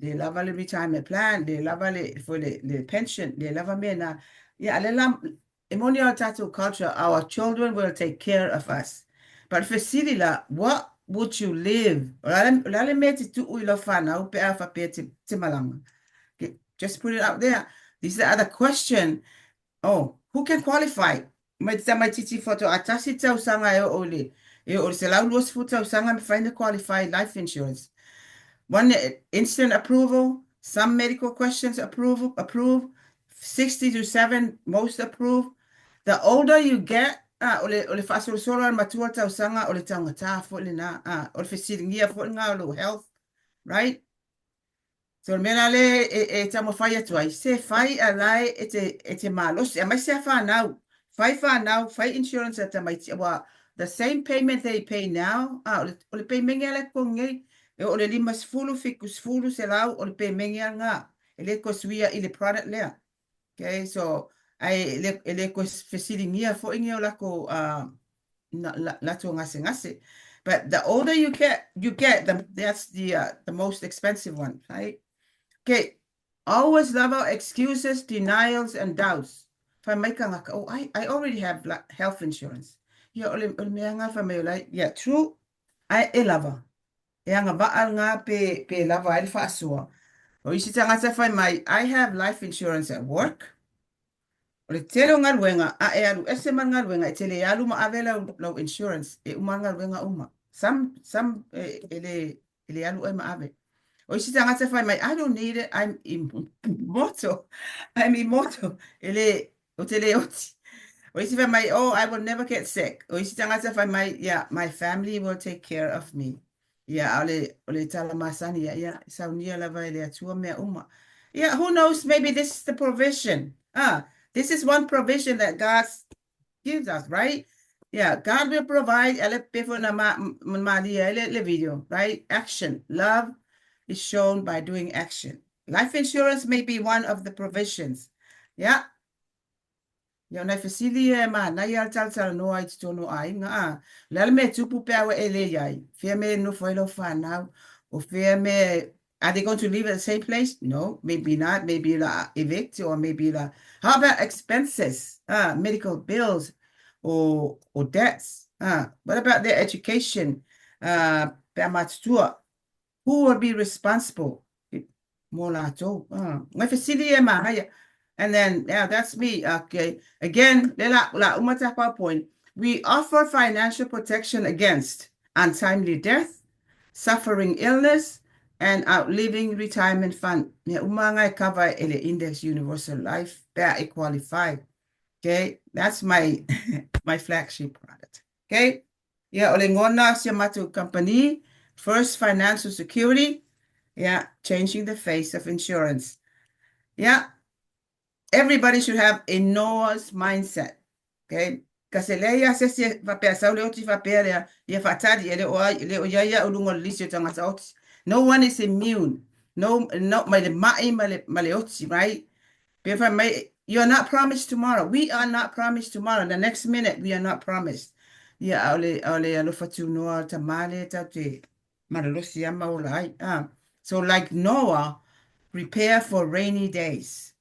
Le lava le retirement plan, le lava le, foi le, le pension, le lava mea na. Ia, a le la, e moni o tatou culture, our children will take care of us. But fesili la, what would you live? O le a le, le mea e te tuu i lau whanau pe a faapea te, te malaga. Okay, just put it out there. This is the other question. Oh, who can qualify? Mai te tamaitiiti faatoa tasi tausaga e oo i le, e oo i le 120 tausaga e mafai ona qualify life insurance. One instant approval, some medical questions approve, approve, 60 to 7 most approve. The older you get, ah, o le, o le faasolosolo a le matua o le tausaga, o le taugata foi lena, ah, o le fesiligia foi lena o lou health, right? So o le mea la lea e, e taumafai atu ai, se fai a lae e te, e te malosi, aemaise a whanau. Fai whanau, fai insurance a tamaiti, aua the same payment they pay now, a, o le, o le peimenge a le totogi nei, e oo i le 50, 70, 100, o le pemenge a lena. E le toe suia i le product lea. Okay, so, ae e le, e le toe fesiligia foi ni o latou, uh, na, la, latou gasegase. But the older you get, you get, the, that's the, uh, the most expensive one, right? Okay, always love our excuses, denials, and doubts. Fai mai tagata, oh, I, I already have health insurance. Ia, o le, o le mea nga fai mai o lai, yeah, true, ae e lava. E agavaa lena pe, pe lava ai le faasoa. O isi tagata fai mai, I have life insurance at work. O le tele o galuega, a e alu ese ma le galuega, e te le alu ma ave lau, lau insurance, e uma le galuega uma. Some, some e, e le, e le alu oe ma ave. O isi tagata fai mai, I don't need it, I'm immortal. I'm immortal. E le, ou te le oti. O isi fai mai, oh, I will never get sick. O isi tagata fai mai, yeah, my family will take care of me. Ia, a o le, o le tala masani ia, ia, e saunia lava e le Atua mea uma. Ia, who knows, maybe this is the provision. Ah, This is one provision that God gives us, right? Yeah, God will provide, ele pe foi na ma malia ele le video, right? Action. Love is shown by doing action. Life insurance may be one of the provisions. Yeah. Ia, o nai fesili ia e manaia a le talatalanoa i totonu o aiga, a. O le a le mea e tupu pe a ua e le i ai? Fea mea e nofo ai lau fanau? O fea mea Are they going to live at the same place? No, maybe not. Maybe la evict or maybe la How about expenses? Medical bills or or debts? What about their education? Pe a matutua? Who will be responsible mō lātou? Ngai fesili e mānaia. And then, yeah, that's me. Okay. Again, le la, la uma tā PowerPoint. We offer financial protection against untimely death, suffering illness, and outliving retirement fund. Mea uma ngai cover e le Index Universal Life pe a e qualify. Okay, that's my my flagship product. Okay, Ia, o le ngona si a matou company, First Financial Security, ia, changing the face of insurance. Ia, everybody should have a Noah's mindset. Okay? Ka se leai a se isi e faapea sau le oti faapea lea, ia faatali e le o ai, le o iai au i luga o le lisi o tagata oti. No one is immune. No, no, mai le mai ma le, ma le oti, right? Pe whai mai, you are not promised tomorrow. We are not promised tomorrow. The next minute, we are not promised. Ia, aole, aole alofa tūnoa o tamā le tau te malolosi ama ola ai. Ah. So like Noah, prepare for rainy days.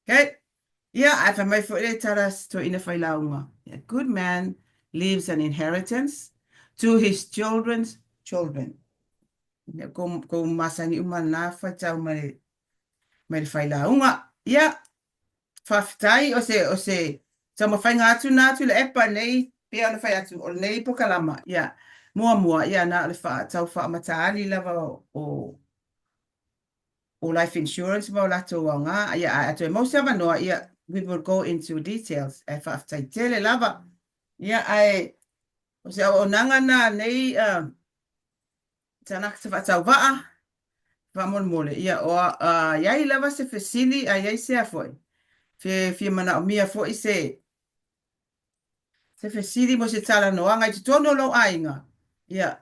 Okay? Ia, ai whai mai foi le tara to ina whai launga. A good man leaves an inheritance to his children's children. Ia, ko, ko masani uma nā whai tau mai mai le failauga. Ia, faafetai o se, o se taumafaiga atu na atu le epa nei, pei ona fai atu, o lenei pokalama, ia, muamua, ia, na o le faa, tau faamataali lava o, o, o life insurance ma o latou aoga, ia, ae a toe mau se avanoa, ia, we will go into details, ae faafetai tele lava. Ia, ae, o se auaunaga na nei, uh, Tanaka faatauvaa, faamolemole, ia, o a, a i ai lava se fesili, a i ai se a foi, fe fia manaomia foi se, se fesili mo se talanoaga i totonu o lou aiga, ia,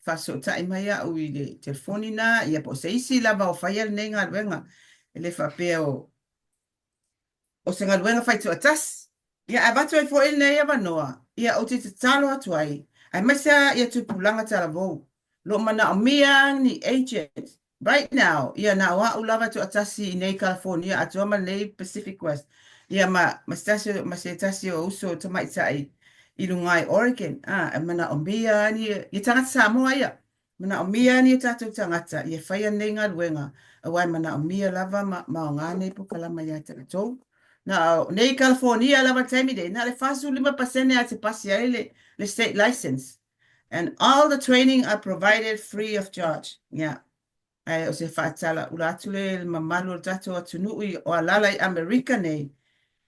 faasootai mai au i le telefoni na, ia, po o se isi lava o faia lenei galuega, e le faapea o, o se galuega fai tuatasi. Ia, ae avatu ai foi lenei avanoa, ia, ou te tatalo atu ai, aemaise lava ia tupulaga talavou, lo o manaomia ni agent right now, ia, na o a'u lava tuatasi i nei California atoa ma lenei Pacific West, ia, ma, ma se tasi, ma se tasi o uso tamaitai i luga i Oregon, a, e manaomia ni, ia tagata Samoa ia, Manaomia ni o tātou tangata ia whai anei galuega, aua e manaomia lava ma, ma aoga nei pokalama iā tatou. Na, nei i California lava taimi nei, na o le 45% a te pasi ai le, le state license. And all the training are provided free of charge. Yeah. Ae o se faatala ula atu le mamalu o le tatou atunuu i o alala i Amerika nei.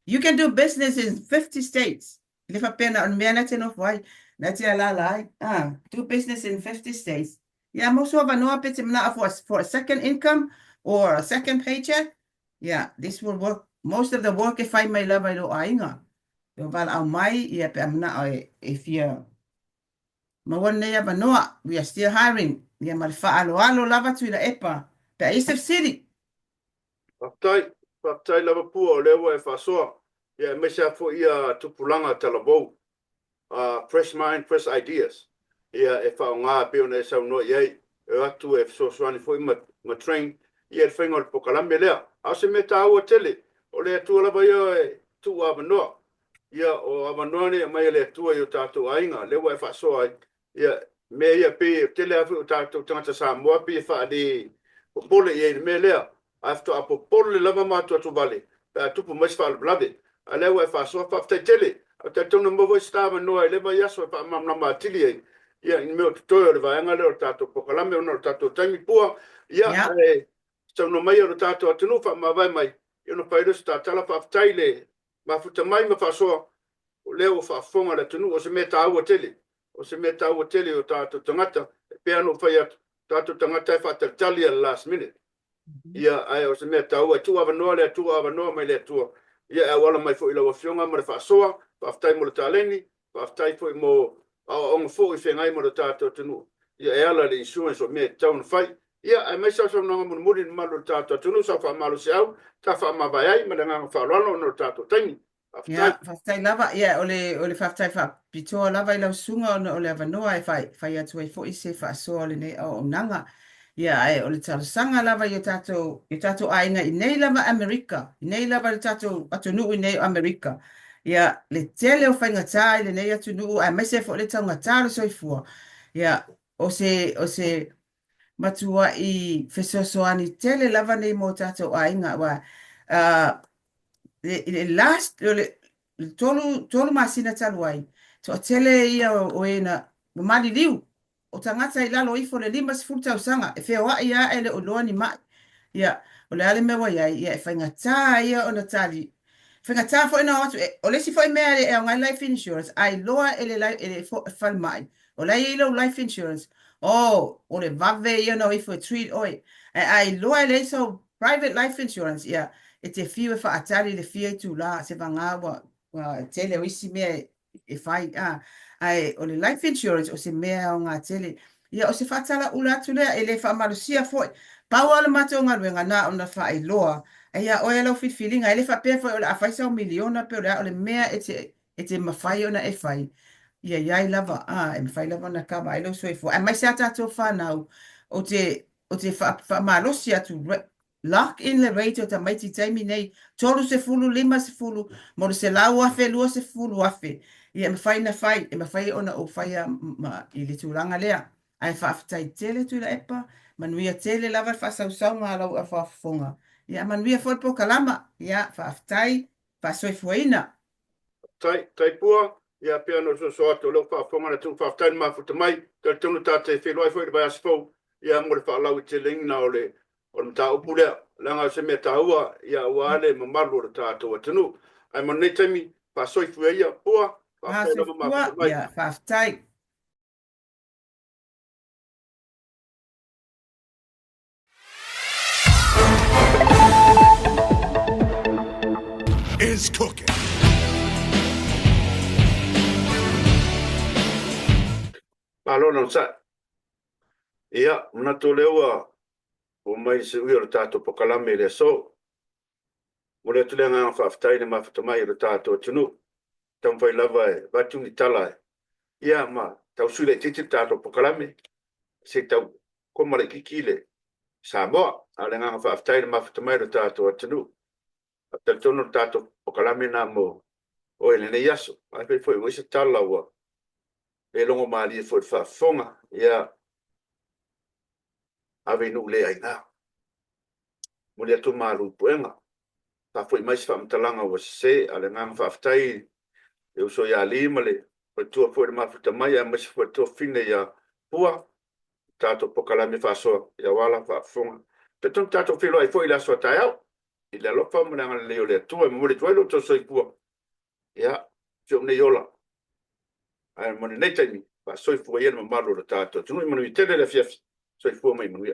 You can do business in 50 states. E le faapea na o le mea na te nofo ai, na te alaala ai. Ah, do business in 50 states. Yeah, mo so avanoa pe te manao for a, for a second income or a second paycheck. Yeah, this will work. Most of the work e whai mai lava i lo aiga. E o walaau mai, ia pe a manao e, e fia maua nei avanoa. We are still hiring. Ia ma le whaaloalo lava Tuilaepa. Pe a i se fesili. Faafetai, faafetai lava Pua o lea ua e faasoa, ia aemaise lava foi ia tupulaga talavou, fresh mind, fresh ideas, ia e faaaoga e pei ona e saunoa i ai, e o atu e fesoasoani foi ma, ma train ia le faiga o le pokalame lea. A o se mea taua tele, o le Atua lava ia e tuu avanoa, ia o avanoa nei e aumai e le Atua i o tatou aiga, lea ua e faasoa ai, Ia, mea ia pei e tele lava foi o tatou tagata Samoa pei e faale popole i ai i le mea lea, ae faatoa popole lava ma atuatuvale pe a tupu mai se faalavelave. A o lea ua e faasoa, faafetai tele. Ae ou te talitonu e maua foi se ta avanoa i lea vaiaso e faamalamalama atili ai ia ni mea o totoe o le vaega lea o le tatou pokalame ona o le tatou taimi pua. Ia, ae saunoa mai o le tatou atunuu faamavae mai, ia ona fai lea o se ta tala. Faafetai le mafuta mai ma faasoa, o lea ua faafofoga le atunuu, o se mea taua tele, o se mea taua tele i o tatou tagata, e pei lava ona ou fai atu, o tatou tagata e faatalitali lava i le last minute. Ia, ae o se mea taua, e tuu avanoa le Atua, avanoa mai le Atua, Ia, e auala mai foi i lau Afioga ma le faasoa, faafetai mo le taleni, faafetai foi mo aoaoga foi i feagai ma lo tatou atunuu, ia e ala i le insurance o mea e tatau ona fai. Ia, aemaise sau saunoaga mulimuli i le mamalu o le tatou atunuu, sau faamalosiau, ta faamavae ai ma le agaga faaaloalo ona o le tatou taimi. Faafetai. Ia, faafetai lava. Ia, o le, o le faafetai faapitoa lava i lau susuga ona o le avanoa e fai, fai atu ai foi se faasoa o lenei auaunaga. Ia, ae o le talosaga lava i o tatou, i o tatou aiga i nei lava Amerika, i nei lava i le tatou atunuu i nei o Amerika. Ia, le tele o faigata i lenei atunuu aemaise ai foi le taugata o le soifua. Ia, o se, o se matuai fesoasoani tele lava nei mo tatou aiga, aua, uh, i le last, o le 3, masina talu ai, toatele ia o e na maliliu, o tagata i lalo ifo o le 50 tausaga, e feoai lava ae le o iloa ni mai. Ia, o le a le mea ua i ai? Ia, e faigata ia ona tali, faigata foi ona o atu. O le isi foi mea e aoga ai life insurance, a iloa e le, e le falemai, o la e i ai lou life insurance, oh, o le vave ia ona o ifo e treat oe. Ae a iloa e leai sau Private life insurance, ia, e te fiu e faatali i le fia itulā, se vagā ua, ua tele o isi mea e, e fai, a, ae o le life insurance o se mea e aoga tele. Ia, o se faatalaula atu lea, e le faamalosia foi. Pau lava o le matou galuega, na ona faailoa, a ia oe lau filifiliga, e le faapea foi o le a fai sau miliona pe o le a, o le mea e te, e te mafai ona e fai, ia i ai lava, a, e mafai lava ona kava ai lou soifua. Aemaise a tatou fanau, ou te, Ou te faamalosi atu, lock in le rate o tamaiti i taimi nei, 30, 50, mo le 100,000, 20,000. Ia, e mafai ona fai, e mafai ona ou faia ma, i le tulaga lea. Ae faafetai tele Tuilaepa, manuia tele lava le faasausauga a lau faafofoga. Ia, manuia foi le polokalama. Ia, faafetai, faasoifuaina. Tai, Taipua, ia pei ona ou soso atu o lea ua faafofoga le atunuu, faafetai le mafuta mai. Talitonu ta te feiloai foi i le vaiaso fou, ia mo le faalauaiteleina o le o le mataupu lea, leaga o se mea taua, ia aua le mamalu o le tatou atunuu. Ae mo lenei taimi, faasoifua ia, Pua, faafetai lava mafuta mai. Ia, faafetai. Is cooking. Malo le onosai. Ia, manatu o lea ua oo mai se ui o le tatou pokalame i le aso. Momoli atu le agaga faafetai i le mafuta mai o le tatou atunuu. Taumafai lava e avatu ni tala ia ma tau sui laitiiti le tatou pokalame se i tau koma laitiiti le Samoa. A o le agaga faafetai i le mafuta mai o le tatou atunuu. Ou te talitonu o le tatou pokalame lena mo oe i lenei aso. Afai foi ua i ai se tala ua le logo malie foi i le faafofoga, ia ave i nuu le aina. Momoli atu malu i puega. Faafoi mai se faamatalaga ua sese, a o le agaga faafetai i le uso ia Lee ma le faletua foi i le mafuta mai aemaise foi le tuafafine ia Pua, le tatou pokalame faasoa i auala faafofoga. Talitonu tatou feiloai foi i le aso a taeao i le alofa ma le agalelei o le Atua e momoli atu ai lo outou soifua. Ia, si ou nei ola. Ae mo lenei taimi, faasoifua ia le mamalu o le tatou atunuu. Ia manuia tele le afiafi. Soifua ma ia manuia.